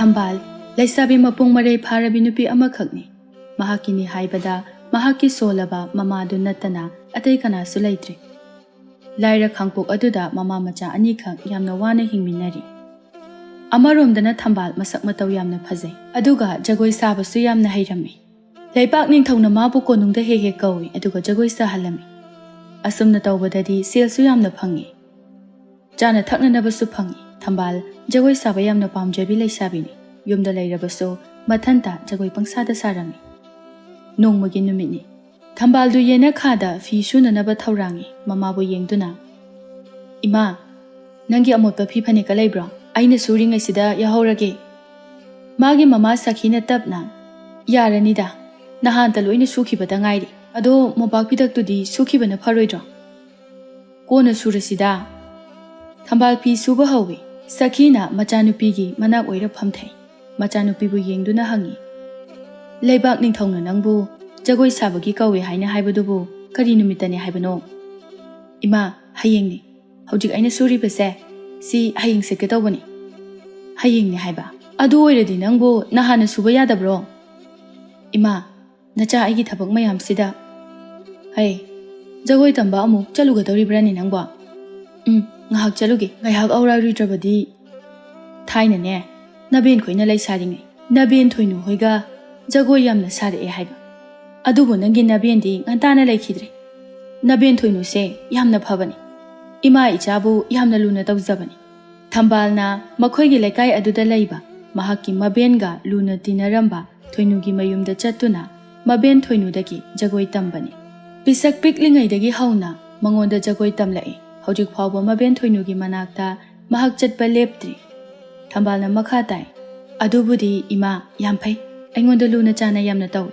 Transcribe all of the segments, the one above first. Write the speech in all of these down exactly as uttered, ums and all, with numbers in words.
ꯊꯝꯕꯥꯜ, ꯂꯩꯁꯥꯕꯤ ꯃꯄꯨꯡ ꯃꯔꯩ ꯐꯥꯔꯕꯤ ꯅꯨꯄꯤ ꯑꯃꯈꯛꯅꯤ꯫ ꯃꯍꯥꯛꯀꯤꯅꯤ ꯍꯥꯏꯕꯗ ꯃꯍꯥꯛꯀꯤ ꯁꯣꯜꯂꯕ ꯃꯃꯥꯗꯨ ꯅꯠꯇꯅ ꯑꯇꯩ ꯀꯅꯥꯁꯨ ꯂꯩꯇ꯭ꯔꯦ꯫ ꯂꯥꯏꯔ ꯈꯥꯡꯄꯣꯛ ꯑꯗꯨꯗ ꯃꯃꯥ ꯃꯆꯥ ꯑꯅꯤꯈꯛ ꯌꯥꯝꯅ ꯋꯥꯅ ꯍꯤꯡꯃꯤꯟꯅꯔꯤ꯫ ꯑꯃꯔꯣꯝꯗꯅ ꯊꯝꯕꯥꯜ ꯃꯁꯛ ꯃꯇꯧ ꯌꯥꯝꯅ ꯐꯖꯩ, ꯑꯗꯨꯒ ꯖꯒꯣꯏ ꯁꯥꯕꯁꯨ ꯌꯥꯝꯅ ꯍꯩꯔꯝꯃꯤ꯫ ꯂꯩꯄꯥꯛ ꯅꯤꯡꯊꯧꯅ ꯃꯥꯕꯨ ꯀꯣꯅꯨꯡꯗ ꯍꯦꯛ ꯍꯦꯛ ꯀꯧꯏ, ꯑꯗꯨꯒ ꯖꯒꯣꯏ ꯁꯥꯍꯜꯂꯝꯃꯤ꯫ ꯑꯁꯨꯝꯅ ꯇꯧꯕꯗꯗꯤ ꯁꯦꯜꯁꯨ ꯌꯥꯝꯅ ꯐꯪꯉꯤ, ꯆꯥꯅ ꯊꯛꯅꯅꯕꯁꯨ ꯐꯪꯉꯤ꯫ ꯊꯝꯕꯥꯜ ꯖꯒꯣꯏ ꯁꯥꯕ ꯌꯥꯝꯅ ꯄꯥꯝꯖꯕꯤ ꯂꯩꯁꯥꯕꯤꯅꯤ꯫ ꯌꯨꯝꯗ ꯂꯩꯔꯕꯁꯨ ꯃꯊꯟꯇ ꯖꯒꯣꯏ ꯄꯪꯁꯥꯗ ꯁꯥꯔꯝꯃꯤ꯫ ꯅꯣꯡꯃꯒꯤ ꯅꯨꯃꯤꯠꯅꯤ꯫ ꯊꯝꯕꯥꯜꯗꯨ ꯌꯦꯅꯈꯥꯗ ꯐꯤ ꯁꯨꯅꯅꯕ ꯊꯧꯔꯥꯡꯉꯤ, ꯃꯃꯥꯕꯨ ꯌꯦꯡꯗꯨꯅ꯫ "ꯏꯃꯥ, ꯅꯪꯒꯤ ꯑꯃꯣꯠꯄ ꯐꯤ ꯐꯅꯦꯛꯀ ꯂꯩꯕ꯭ꯔꯣ? ꯑꯩꯅ ꯁꯨꯔꯤꯉꯩꯁꯤꯗ ꯌꯥꯍꯧꯔꯒꯦ꯫" ꯃꯥꯒꯤ ꯃꯃꯥ ꯁꯈꯤꯅ ꯇꯞꯅ, "ꯌꯥꯔꯅꯤꯗ, ꯅꯍꯥꯟꯇ ꯂꯣꯏꯅ ꯁꯨꯈꯤꯕꯗ ꯉꯥꯏꯔꯤ꯫ ꯑꯗꯣ ꯃꯣꯝꯄꯥꯛ ꯐꯤꯗꯛꯇꯨꯗꯤ ꯁꯨꯈꯤꯕꯅ ꯐꯔꯣꯏꯗ꯭ꯔꯣ? ꯀꯣꯟꯅ ꯁꯨꯔꯁꯤꯗ꯫" ꯊꯝꯕꯥꯜ ꯐꯤ ꯁꯨꯕ ꯍꯧꯏ꯫ ꯁꯈꯤꯅ ꯃꯆꯥꯅꯨꯄꯤꯒꯤ ꯃꯅꯥꯛ ꯑꯣꯏꯔ ꯐꯝꯊꯩ꯫ ꯃꯆꯥꯅꯨꯄꯤꯕꯨ ꯌꯦꯡꯗꯨꯅ ꯍꯪꯉꯤ, "ꯂꯩꯕꯥꯛ ꯅꯤꯡꯊꯧꯅ ꯅꯪꯕꯨ ꯖꯒꯣꯏ ꯁꯥꯕꯒꯤ ꯀꯧꯏ ꯍꯥꯏꯅ ꯍꯥꯏꯕꯗꯨꯕꯨ ꯀꯔꯤ ꯅꯨꯃꯤꯠꯇꯅꯤ ꯍꯥꯏꯕꯅꯣ?" "ꯏꯃꯥ, ꯍꯌꯦꯡꯅꯤ꯫ ꯍꯧꯖꯤꯛ ꯑꯩꯅ ꯁꯨꯔꯤꯕꯁꯦ, ꯁꯤ ꯍꯌꯦꯡ ꯁꯦꯠꯀꯦ ꯇꯧꯕꯅꯤ꯫" "ꯍꯌꯦꯡꯅꯤ ꯍꯥꯏꯕ? ꯑꯗꯨ ꯑꯣꯏꯔꯗꯤ ꯅꯪꯕꯨ ꯅꯍꯥꯟꯅ ꯁꯨꯕ ꯌꯥꯗꯕ꯭ꯔꯣ?" "ꯏꯃꯥ, ꯅꯆꯥ ꯑꯩꯒꯤ ꯊꯕꯛ ꯃꯌꯥꯝꯁꯤꯗ꯫" "ꯍꯩ, ꯖꯒꯣꯏ ꯇꯝꯕ ꯑꯃꯨꯛ ꯆꯠꯂꯨꯒꯗꯧꯔꯤꯕ꯭ꯔꯥꯅꯦ ꯅꯪꯕꯣ?" "ꯎꯝ, ꯉꯥꯏꯍꯥꯛ ꯆꯠꯂꯨꯒꯦ꯫ ꯉꯥꯏꯍꯥꯛ ꯑꯧꯔꯥꯏꯔꯨꯗ꯭ꯔꯕꯗꯤ꯫ ꯊꯥꯏꯅꯅꯦ, ꯅꯕꯦꯟꯈꯣꯏꯅ ꯂꯩꯁꯥꯔꯤꯉꯩ, ꯅꯕꯦꯟ ꯊꯣꯏꯅꯨ ꯍꯣꯏꯒ ꯖꯒꯣꯏ ꯌꯥꯝꯅ ꯁꯥꯔꯛꯑꯦ ꯍꯥꯏꯕ꯫ ꯑꯗꯨꯕꯨ ꯅꯪꯒꯤ ꯅꯕꯦꯟꯗꯤ ꯉꯟꯇꯥꯅ ꯂꯩꯈꯤꯗ꯭ꯔꯦ꯫ ꯅꯕꯦꯟ ꯊꯣꯏꯅꯨꯁꯦ ꯌꯥꯝꯅ ꯐꯕꯅꯤ꯫ ꯏꯃꯥ ꯏꯆꯥꯕꯨ ꯌꯥꯝꯅ ꯂꯨꯅ ꯇꯧꯖꯕꯅꯤ꯫" ꯊꯝꯕꯥꯜꯅ ꯃꯈꯣꯏꯒꯤ ꯂꯩꯀꯥꯏ ꯑꯗꯨꯗ ꯂꯩꯕ ꯃꯍꯥꯛꯀꯤ ꯃꯕꯦꯟꯒ ꯂꯨꯅ ꯇꯤꯟꯅꯔꯝꯕ ꯊꯣꯏꯅꯨꯒꯤ ꯃꯌꯨꯝꯗ ꯆꯠꯇꯨꯅ ꯃꯕꯦꯟ ꯊꯣꯏꯅꯨꯗꯒꯤ ꯖꯒꯣꯏ ꯇꯝꯕꯅꯤ꯫ ꯄꯤꯁꯛ ꯄꯤꯛꯂꯤꯉꯩꯗꯒꯤ ꯍꯧꯅ ꯃꯉꯣꯟꯗ ꯖꯒꯣꯏ ꯇꯝꯂꯛꯏ꯫ ꯍꯧꯖꯤꯛ ꯐꯥꯎꯕ ꯃꯕꯦꯟ ꯊꯣꯏꯅꯨꯒꯤ ꯃꯅꯥꯛꯇ ꯃꯍꯥꯛ ꯆꯠꯄ ꯂꯦꯞꯇ꯭ꯔꯤ꯫ ꯊꯝꯕꯥꯜꯅ ꯃꯈꯥ ꯇꯥꯏ, "ꯑꯗꯨꯕꯨꯗꯤ ꯏꯃꯥ, ꯌꯥꯝ ꯐꯩ꯫ ꯑꯩꯉꯣꯟꯗ ꯂꯨꯅ ꯆꯥꯟꯅ ꯌꯥꯝꯅ ꯇꯧꯏ꯫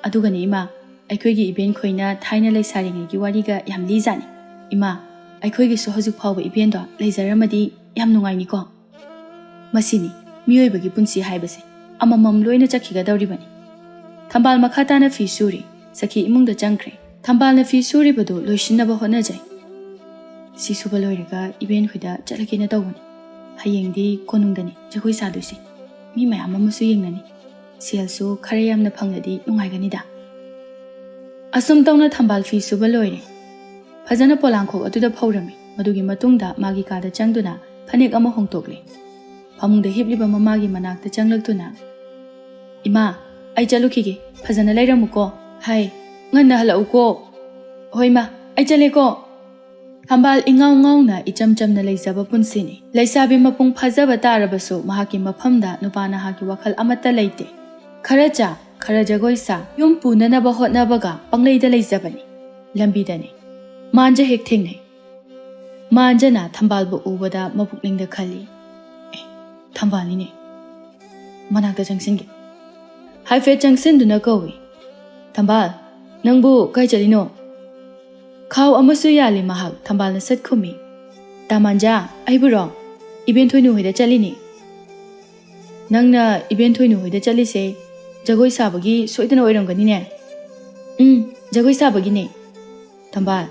ꯑꯗꯨꯒꯅꯤ ꯏꯃꯥ, ꯑꯩꯈꯣꯏꯒꯤ ꯏꯕꯦꯟ ꯈꯣꯏꯅ ꯊꯥꯏꯅ ꯂꯩꯁꯥꯔꯤꯉꯩꯒꯤ ꯋꯥꯔꯤꯒ ꯌꯥꯝ ꯂꯤꯖꯥꯠꯅꯤ꯫ ꯏꯃꯥ, ꯑꯩꯈꯣꯏꯒꯤꯁꯨ ꯍꯧꯖꯤꯛ ꯐꯥꯎꯕ ꯏꯕꯦꯟꯗꯣ ꯂꯩꯖꯔꯝꯃꯗꯤ ꯌꯥꯝ ꯅꯨꯡꯉꯥꯏꯅꯤꯀꯣ꯫" ꯃꯁꯤꯅꯤ ꯃꯤꯑꯣꯏꯕꯒꯤ ꯄꯨꯟꯁꯤ ꯍꯥꯏꯕꯁꯦ, ꯑꯃꯃꯝ ꯂꯣꯏꯅ ꯆꯠꯈꯤꯒꯗꯧꯔꯤꯕꯅꯤ꯫ ꯊꯝꯕꯥꯜ ꯃꯈꯥ ꯇꯥꯅ ꯐꯤ ꯁꯨꯔꯤ꯫ ꯁꯈꯤ ꯏꯃꯨꯡꯗ ꯆꯪꯈ꯭ꯔꯦ꯫ ꯊꯝꯕꯥꯜꯅ ꯐꯤ ꯁꯨꯔꯤꯕꯗꯨ ꯂꯣꯏꯁꯤꯟꯅꯕ ꯍꯣꯠꯅꯖꯩ꯫ "ꯁꯤ ꯁꯨꯕ ꯂꯣꯏꯔꯒ ꯏꯕꯦꯟ ꯈꯣꯏꯗ ꯆꯠꯂꯒꯦꯅ ꯇꯧꯕꯅꯤ꯫ ꯍꯌꯦꯡꯗꯤ ꯀꯣꯅꯨꯡꯗꯅꯤ ꯖꯒꯣꯏ ꯁꯥꯗꯣꯏꯁꯦ꯫" ꯃꯤ ꯃꯌꯥꯝ ꯑꯃꯁꯨ ꯌꯦꯡꯅꯅꯤ꯫ ꯁꯦꯜꯁꯨ ꯈꯔ ꯌꯥꯝꯅ ꯐꯪꯂꯗꯤ ꯅꯨꯡꯉꯥꯏꯒꯅꯤꯗ꯫ ꯑꯁꯨꯝ ꯇꯧꯅ ꯊꯝꯕꯥꯜ ꯐꯤ ꯁꯨꯕ ꯂꯣꯏꯔꯦ꯫ ꯐꯖꯅ ꯄꯣꯂꯥꯡꯈꯣꯛ ꯑꯗꯨꯗ ꯐꯧꯔꯝꯃꯤ꯫ ꯃꯗꯨꯒꯤ ꯃꯇꯨꯡꯗ ꯃꯥꯒꯤ ꯀꯥꯗ ꯆꯪꯗꯨꯅ ꯐꯅꯦꯛ ꯑꯃ ꯍꯣꯡꯗꯣꯛꯂꯦ꯫ ꯐꯃꯨꯡꯗ ꯍꯤꯞꯂꯤꯕ ꯃꯃꯥꯒꯤ ꯃꯅꯥꯛꯇ ꯆꯪꯂꯛꯇꯨꯅ, "ꯏꯃꯥ, ꯑꯩ ꯆꯠꯂꯨꯈꯤꯒꯦ, ꯐꯖꯅ ꯂꯩꯔꯝꯃꯨꯀꯣ꯫ ꯍꯥꯏ, ꯉꯟꯅ ꯍꯜꯂꯛꯎꯀꯣ꯫" "ꯍꯣꯏ ꯃꯥ, ꯑꯩ ꯆꯠꯂꯦꯀꯣ꯫" ꯊꯝꯕꯥꯜ ꯏꯉꯥꯎ ꯉꯥꯎꯅ ꯏꯆꯝ ꯆꯝꯅ ꯂꯩꯖꯕ ꯄꯨꯟꯁꯤꯅꯤ꯫ ꯂꯩꯁꯥꯕꯤ ꯃꯄꯨꯡ ꯐꯥꯖꯕ ꯇꯥꯔꯕꯁꯨ ꯃꯍꯥꯛꯀꯤ ꯃꯐꯝꯗ ꯅꯨꯄꯥ ꯅꯍꯥꯒꯤ ꯋꯥꯈꯜ ꯑꯃꯠꯇ ꯂꯩꯇꯦ꯫ ꯈꯔ ꯆꯥ, ꯈꯔ ꯖꯒꯣꯏ ꯁꯥ, ꯌꯨꯝ ꯄꯨꯅꯅꯕ ꯍꯣꯠꯅꯕꯒ ꯄꯪꯂꯩꯗ ꯂꯩꯖꯕꯅꯤ꯫ ꯂꯝꯕꯤꯗꯅꯤ꯫ ꯃꯥꯟꯖ ꯍꯦꯛ ꯊꯦꯡꯅꯩ꯫ ꯃꯥꯟꯖꯅ ꯊꯝꯕꯥꯜꯕꯨ ꯎꯕꯗ ꯃꯄꯨꯛꯅꯤꯡꯗ ꯈꯜꯂꯤ, "ꯑꯦ, ꯊꯝꯕꯥꯜꯅꯤꯅꯦ꯫ ꯃꯅꯥꯛꯇ ꯆꯪꯁꯤꯟꯒꯦ꯫" ꯍꯥꯏꯐꯦꯠ ꯆꯪꯁꯤꯟꯗꯨꯅ ꯀꯧꯏ, "ꯊꯝꯕꯥꯜ, ꯅꯪꯕꯨ ꯀꯥꯏ ꯆꯠꯂꯤꯅꯣ?" ꯈꯥꯎ ꯑꯃꯁꯨ ꯌꯥꯜꯂꯤ ꯃꯍꯥꯛ꯫ ꯊꯝꯕꯥꯜꯅ ꯁꯠ ꯈꯨꯝꯃꯤ, "ꯇꯥ ꯃꯥꯟꯖꯥ, ꯑꯩꯕꯨꯔꯣ? ꯏꯕꯦꯟ ꯊꯣꯏꯅꯨ ꯍꯣꯏꯗ ꯆꯠꯂꯤꯅꯦ꯫" "ꯅꯪꯅ ꯏꯕꯦꯟ ꯊꯣꯏꯅꯨ ꯍꯣꯏꯗ ꯆꯠꯂꯤꯁꯦ ꯖꯒꯣꯏ ꯁꯥꯕꯒꯤ ꯁꯣꯏꯗꯅ ꯑꯣꯏꯔꯝꯒꯅꯤꯅꯦ?" "ꯎꯝ, ꯖꯒꯣꯏ ꯁꯥꯕꯒꯤꯅꯦ꯫" "ꯊꯝꯕꯥꯜ,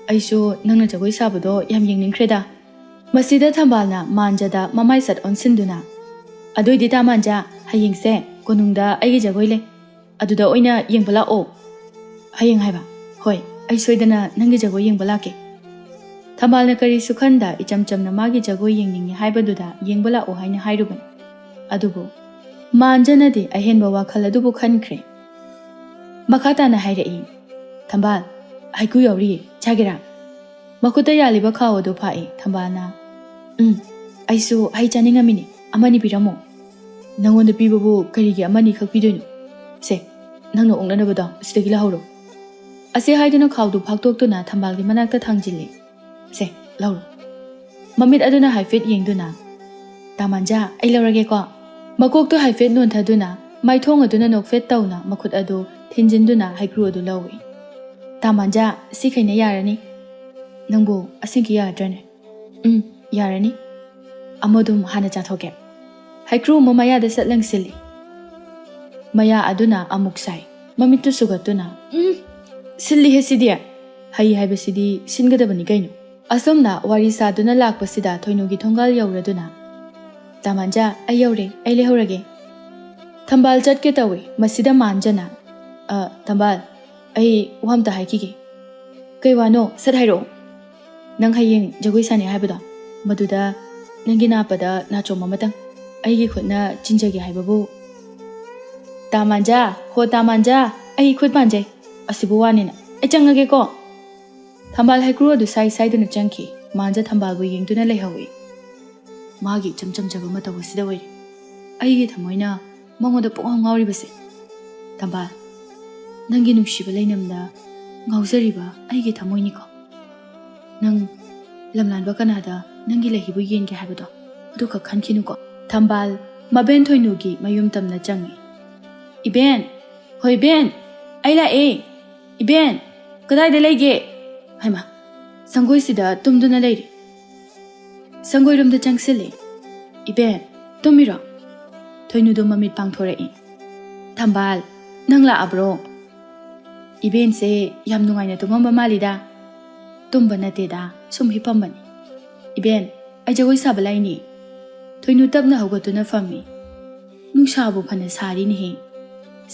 ꯑꯩꯁꯨ ꯅꯪꯅ ꯖꯒꯣꯏ ꯁꯥꯕꯗꯣ ꯌꯥꯝ ꯌꯦꯡꯅꯤꯡꯈ꯭ꯔꯦꯗ꯫" ꯃꯁꯤꯗ ꯊꯝꯕꯥꯜꯅ ꯃꯥꯟꯖꯗ ꯃꯃꯥꯏ ꯁꯠ ꯑꯣꯟꯁꯤꯟꯗꯨꯅ, "ꯑꯗꯨꯏꯗꯤ ꯇꯥ ꯃꯥꯟꯖꯥ, ꯍꯌꯦꯡꯁꯦ ꯀꯣꯅꯨꯡꯗ ꯑꯩꯒꯤ ꯖꯒꯣꯏ ꯂꯩ꯫ ꯑꯗꯨꯗ ꯑꯣꯏꯅ ꯌꯦꯡꯕ ꯂꯥꯛꯑꯣ꯫" "ꯍꯌꯦꯡ ꯍꯥꯏꯕ? ꯍꯣꯏ, ꯑꯩ ꯁꯣꯏꯗꯅ ꯅꯪꯒꯤ ꯖꯒꯣꯏ ꯌꯦꯡꯕ ꯂꯥꯛꯀꯦ꯫" ꯊꯝꯕꯥꯜꯅ ꯀꯔꯤꯁꯨ ꯈꯟꯗ ꯏꯆꯝ ꯆꯝꯅ ꯃꯥꯒꯤ ꯖꯒꯣꯏ ꯌꯦꯡꯅꯤꯡꯉꯤ ꯍꯥꯏꯕꯗꯨꯗ ꯌꯦꯡꯕ ꯂꯥꯛꯑꯣ ꯍꯥꯏꯅ ꯍꯥꯏꯔꯨꯕꯅꯤ꯫ ꯑꯗꯨꯕꯨ ꯃꯥꯟꯖꯅꯗꯤ ꯑꯍꯦꯟꯕ ꯋꯥꯈꯜ ꯑꯗꯨꯕꯨ ꯈꯟꯈ꯭ꯔꯦ꯫ ꯃꯈꯥ ꯇꯥꯅ ꯍꯥꯏꯔꯛꯏ, "ꯊꯝꯕꯥꯜ, ꯍꯩꯀ꯭ꯔꯨ ꯌꯥꯎꯔꯤꯌꯦ, ꯆꯥꯒꯦꯔꯥ?" ꯃꯈꯨꯠꯇ ꯌꯥꯜꯂꯤꯕ ꯈꯥꯎ ꯑꯗꯨ ꯐꯥꯛꯏ꯫ ꯊꯝꯕꯥꯜꯅ, "ꯎꯝ, ꯑꯩꯁꯨ ꯍꯩ ꯆꯥꯅꯤꯡꯉꯝꯃꯤꯅꯦ, ꯑꯃꯅꯤ ꯄꯤꯔꯝꯃꯣ꯫" "ꯅꯪꯉꯣꯟꯗ ꯄꯤꯕꯕꯨ ꯀꯔꯤꯒꯤ ꯑꯃꯅꯤ ꯈꯛ ꯄꯤꯗꯣꯏꯅꯣ? ꯁꯦ, ꯅꯪꯅ ꯑꯣꯛꯅꯅꯕꯗꯣ ꯁꯤꯗꯒꯤ ꯂꯧꯍꯧꯔꯣ꯫" ꯑꯁꯤ ꯍꯥꯏꯗꯨꯅ ꯈꯥꯎꯗꯨ ꯐꯥꯛꯇꯣꯛꯇꯨꯅ ꯊꯝꯕꯥꯜꯒꯤ ꯃꯅꯥꯛꯇ ꯊꯥꯡꯖꯤꯜꯂꯤ꯫ "ꯁꯦ, ꯂꯧꯔꯣ꯫" ꯃꯃꯤꯠ ꯑꯗꯨꯅ ꯍꯥꯏꯐꯦꯠ ꯌꯦꯡꯗꯨꯅ, "ꯇꯥ ꯃꯥꯟꯖꯥ, ꯑꯩ ꯂꯧꯔꯒꯦꯀꯣ꯫" ꯃꯀꯣꯛꯇꯨ ꯍꯥꯏꯐꯦꯠ ꯅꯣꯟꯊꯗꯨꯅ, ꯃꯥꯏꯊꯣꯡ ꯑꯗꯨꯅ ꯅꯣꯛꯐꯦꯠ ꯇꯧꯅ ꯃꯈꯨꯠ ꯑꯗꯨ ꯊꯤꯟꯖꯤꯟꯗꯨꯅ ꯍꯩꯀ꯭ꯔꯨ ꯑꯗꯨ ꯂꯧꯏ꯫ "ꯇꯥ ꯃꯥꯟꯖꯥ, ꯁꯤꯈꯩꯅ ꯌꯥꯔꯅꯤ꯫ ꯅꯪꯕꯨ ꯑꯁꯦꯡꯀꯤ ꯌꯥꯔꯗ꯭ꯔꯅꯦ?" "ꯎꯝ, ꯌꯥꯔꯅꯤ꯫ ꯑꯃꯗꯨꯝ ꯍꯥꯟꯅ ꯆꯥꯊꯣꯛꯀꯦ꯫" ꯍꯩꯀ꯭ꯔꯨ ꯑꯃ ꯃꯌꯥꯗ ꯁꯠ ꯂꯪꯁꯤꯜꯂꯤ꯫ ꯃꯌꯥ ꯑꯗꯨꯅ ꯑꯃꯨꯛ ꯁꯥꯏ꯫ ꯃꯃꯤꯠꯇꯨ ꯁꯨꯒꯠꯇꯨꯅ, "ꯎꯝ, ꯁꯤꯜꯂꯤꯍꯦ ꯁꯤꯗꯤ꯫ ꯍꯩ ꯍꯥꯏꯕꯁꯤꯗꯤ ꯁꯤꯟꯒꯗꯕꯅꯤ ꯀꯩꯅꯣ꯫" ꯑꯁꯨꯝꯅ ꯋꯥꯔꯤ ꯁꯥꯗꯨꯅ ꯂꯥꯛꯄꯁꯤꯗ ꯊꯣꯏꯅꯨꯒꯤ ꯊꯣꯡꯒꯥꯜ ꯌꯧꯔꯗꯨꯅ, "ꯇꯥ ꯃꯥꯟꯖꯥ, ꯑꯩ ꯌꯧꯔꯦ, ꯑꯩ ꯂꯩꯍꯧꯔꯒꯦ꯫" ꯊꯝꯕꯥꯜ ꯆꯠꯀꯦ ꯇꯧꯏ꯫ ꯃꯁꯤꯗ ꯃꯥꯟꯖꯅ, "ꯑ, ꯊꯝꯕꯥꯜ, ꯑꯩ ꯋꯥ ꯑꯝꯇ ꯍꯥꯏꯈꯤꯒꯦ꯫" "ꯀꯩ ꯋꯥꯅꯣ? ꯁꯠ ꯍꯥꯏꯔꯛꯑꯣ꯫" "ꯅꯪ ꯍꯌꯦꯡ ꯖꯒꯣꯏ ꯁꯥꯅꯤ ꯍꯥꯏꯕꯗꯣ, ꯃꯗꯨꯗ ꯅꯪꯒꯤ ꯅꯥꯞꯄꯗ ꯅꯥꯆꯣꯝ ꯑꯃꯇꯪ ꯑꯩꯒꯤ ꯈꯨꯠꯅ ꯆꯤꯟꯖꯒꯦ ꯍꯥꯏꯕꯕꯨ꯫" "ꯇꯥ ꯃꯥꯟꯖꯥ, ꯍꯣ ꯇꯥ ꯃꯥꯟꯖꯥ, ꯑꯩ ꯈꯨꯠ ꯄꯥꯟꯖꯩ꯫ ꯑꯁꯤꯕꯨ ꯋꯥꯅꯤꯅ꯫ ꯑꯩ ꯆꯪꯉꯒꯦꯀꯣ꯫" ꯊꯝꯕꯥꯜ ꯍꯩꯀ꯭ꯔꯨ ꯑꯗꯨ ꯁꯥꯏ ꯁꯥꯏꯗꯨꯅ ꯆꯪꯈꯤ꯫ ꯃꯥꯟꯖ ꯊꯝꯕꯥꯜꯕꯨ ꯌꯦꯡꯗꯨꯅ ꯂꯩꯍꯧꯏ꯫ ꯃꯥꯒꯤ ꯏꯆꯝ ꯆꯝꯖꯕ ꯃꯇꯧ ꯑꯁꯤꯗ ꯑꯣꯏꯔꯦ ꯑꯩꯒꯤ ꯊꯃꯣꯏꯅ ꯃꯉꯣꯟꯗ ꯄꯨꯡꯉꯥꯎ ꯉꯥꯎꯔꯤꯕꯁꯦ꯫ "ꯊꯝꯕꯥꯜ, ꯅꯪꯒꯤ ꯅꯨꯡꯁꯤꯕ ꯂꯩꯅꯝꯗ ꯉꯥꯎꯖꯔꯤꯕ ꯑꯩꯒꯤ ꯊꯃꯣꯏꯅꯤꯀꯣ꯫ ꯅꯪ ꯂꯝꯂꯥꯟꯕ ꯀꯅꯥꯗ ꯅꯪꯒꯤ ꯂꯩꯍꯤꯕꯨ ꯌꯦꯟꯒꯦ ꯍꯥꯏꯕꯗꯣ, ꯑꯗꯨꯈꯛ ꯈꯟꯈꯤꯅꯨꯀꯣ꯫" ꯊꯝꯕꯥꯜ ꯃꯕꯦꯟ ꯊꯣꯏꯅꯨꯒꯤ ꯃꯌꯨꯝ ꯇꯝꯅ ꯆꯪꯉꯤ꯫ "ꯏꯕꯦꯟ! ꯍꯣꯏ ꯏꯕꯦꯟ! ꯑꯩ ꯂꯥꯛꯑꯦ! ꯏꯕꯦꯟ! ꯀꯗꯥꯏꯗ ꯂꯩꯒꯦ? ꯍꯩꯃꯥ! ꯁꯪꯒꯣꯏꯁꯤꯗ ꯇꯨꯝꯗꯨꯅ ꯂꯩꯔꯤ꯫" ꯁꯪꯒꯣꯏꯔꯣꯝꯗ ꯆꯪꯁꯤꯜꯂꯦ꯫ "ꯏꯕꯦꯟ, ꯇꯨꯝꯃꯤꯔꯣ?" ꯊꯣꯏꯅꯨꯗꯣ ꯃꯃꯤꯠ ꯄꯥꯡꯊꯣꯔꯛꯏ꯫ "ꯊꯝꯕꯥꯜ, ꯅꯪ ꯂꯥꯛꯑꯕ꯭ꯔꯣ? ꯏꯕꯦꯟꯁꯦ ꯌꯥꯝ ꯅꯨꯡꯉꯥꯏꯅ ꯇꯨꯝꯃꯝꯕ ꯃꯥꯜꯂꯤꯗ꯫" "ꯇꯨꯝꯕ ꯅꯠꯇꯦꯗ, ꯁꯨꯝ ꯍꯤꯞꯄꯝꯕꯅꯤ꯫" "ꯏꯕꯦꯟ, ꯑꯩ ꯖꯒꯣꯏ ꯁꯥꯕ ꯂꯥꯛꯏꯅꯤ꯫" ꯊꯣꯏꯅꯨ ꯇꯞꯅ ꯍꯧꯒꯠꯇꯨꯅ ꯐꯝꯃꯤ꯫ "ꯅꯨꯡꯁꯥꯕꯨ ꯐꯅ ꯁꯥꯔꯤꯅꯦꯍꯦ꯫"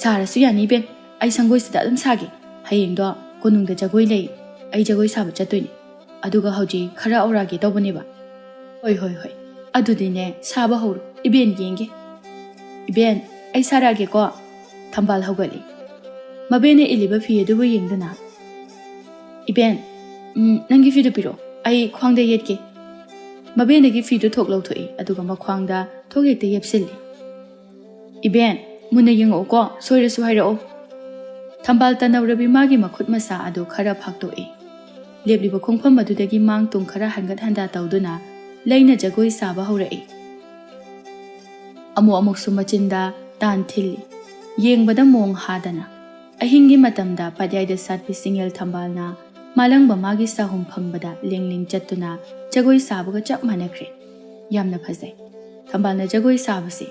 "ꯁꯥꯔꯁꯨ ꯌꯥꯅꯤ ꯏꯕꯦꯟ, ꯑꯩ ꯁꯪꯒꯣꯏꯁꯤꯗ ꯑꯗꯨꯝ ꯁꯥꯒꯦ꯫ ꯍꯌꯦꯡꯗꯣ ꯀꯣꯅꯨꯡꯗ ꯖꯒꯣꯏ ꯂꯩ, ꯑꯩ ꯖꯒꯣꯏ ꯁꯥꯕ ꯆꯠꯇꯣꯏꯅꯤ꯫ ꯑꯗꯨꯒ ꯍꯧꯖꯤꯛ ꯈꯔ ꯑꯧꯔꯥꯒꯦ ꯇꯧꯕꯅꯦꯕ꯫" "ꯍꯣꯏ, ꯍꯣꯏ, ꯍꯣꯏ꯫ ꯑꯗꯨꯗꯤꯅꯦ, ꯁꯥꯕ ꯍꯧꯔꯣ, ꯏꯕꯦꯟ ꯌꯦꯡꯒꯦ꯫" "ꯏꯕꯦꯟ, ꯑꯩ ꯁꯥꯔꯛꯑꯒꯦꯀꯣ꯫" ꯊꯝꯕꯥꯜ ꯍꯧꯒꯠꯂꯤ꯫ ꯃꯕꯦꯟꯅ ꯏꯜꯂꯤꯕ ꯐꯤ ꯑꯗꯨꯕꯨ ꯌꯦꯡꯗꯨꯅ, "ꯏꯕꯦꯟ, ꯎꯝ, ꯅꯪꯒꯤ ꯐꯤꯗꯨ ꯄꯤꯔꯛꯑꯣ, ꯑꯩ ꯈ꯭ꯋꯥꯡꯗ ꯌꯦꯠꯀꯦ꯫" ꯃꯕꯦꯟꯗꯒꯤ ꯐꯤꯗꯨ ꯊꯣꯛ ꯂꯧꯊꯣꯛꯏ, ꯑꯗꯨꯒ ꯃꯈ꯭ꯋꯥꯡꯗ ꯊꯣꯛ ꯍꯦꯛꯇ ꯌꯦꯞꯁꯤꯜꯂꯤ꯫ "ꯏꯕꯦꯟ, ꯃꯨꯟꯅ ꯌꯦꯡꯉꯛꯎꯀꯣ, ꯁꯣꯏꯔꯁꯨ ꯍꯥꯏꯔꯛꯑꯣ꯫" ꯊꯝꯕꯥꯜ ꯇꯅꯧꯔꯕꯤ ꯃꯥꯒꯤ ꯃꯈꯨꯠ ꯃꯁꯥ ꯑꯗꯨ ꯈꯔ ꯐꯥꯛꯇꯣꯛꯏ꯫ ꯂꯦꯞꯂꯤꯕ ꯈꯣꯡꯐꯝ ꯑꯗꯨꯗꯒꯤ ꯃꯥꯡ ꯇꯨꯡ ꯈꯔ ꯍꯟꯒꯠ ꯍꯟꯗꯥ ꯇꯧꯗꯨꯅ ꯂꯩꯅ ꯖꯒꯣꯏ ꯁꯥꯕ ꯍꯧꯔꯛꯏ꯫ ꯑꯃꯨꯛ ꯑꯃꯨꯛꯁꯨ ꯃꯆꯤꯟꯗ ꯇꯥꯟ ꯊꯤꯜꯂꯤ꯫ ꯌꯦꯡꯕꯗ ꯃꯣꯡ ꯍꯥꯗꯅ꯫ ꯑꯍꯤꯡꯒꯤ ꯃꯇꯝꯗ ꯄꯥꯠꯌꯥꯏꯗ ꯁꯥꯠꯄꯤ ꯁꯤꯡꯉꯦꯜ ꯊꯝꯕꯥꯜꯅ ꯃꯥꯂꯪꯕ ꯃꯥꯒꯤ ꯁꯥꯍꯨꯝ ꯐꯝꯕꯗ ꯂꯦꯡ ꯂꯦꯡ ꯆꯠꯇꯨꯅ ꯖꯒꯣꯏ ꯁꯥꯕꯒ ꯆꯞ ꯃꯥꯟꯅꯈ꯭ꯔꯦ꯫ ꯌꯥꯝꯅ ꯐꯖꯩ꯫ ꯊꯝꯕꯥꯜꯅ ꯖꯒꯣꯏ ꯁꯥꯕꯁꯦ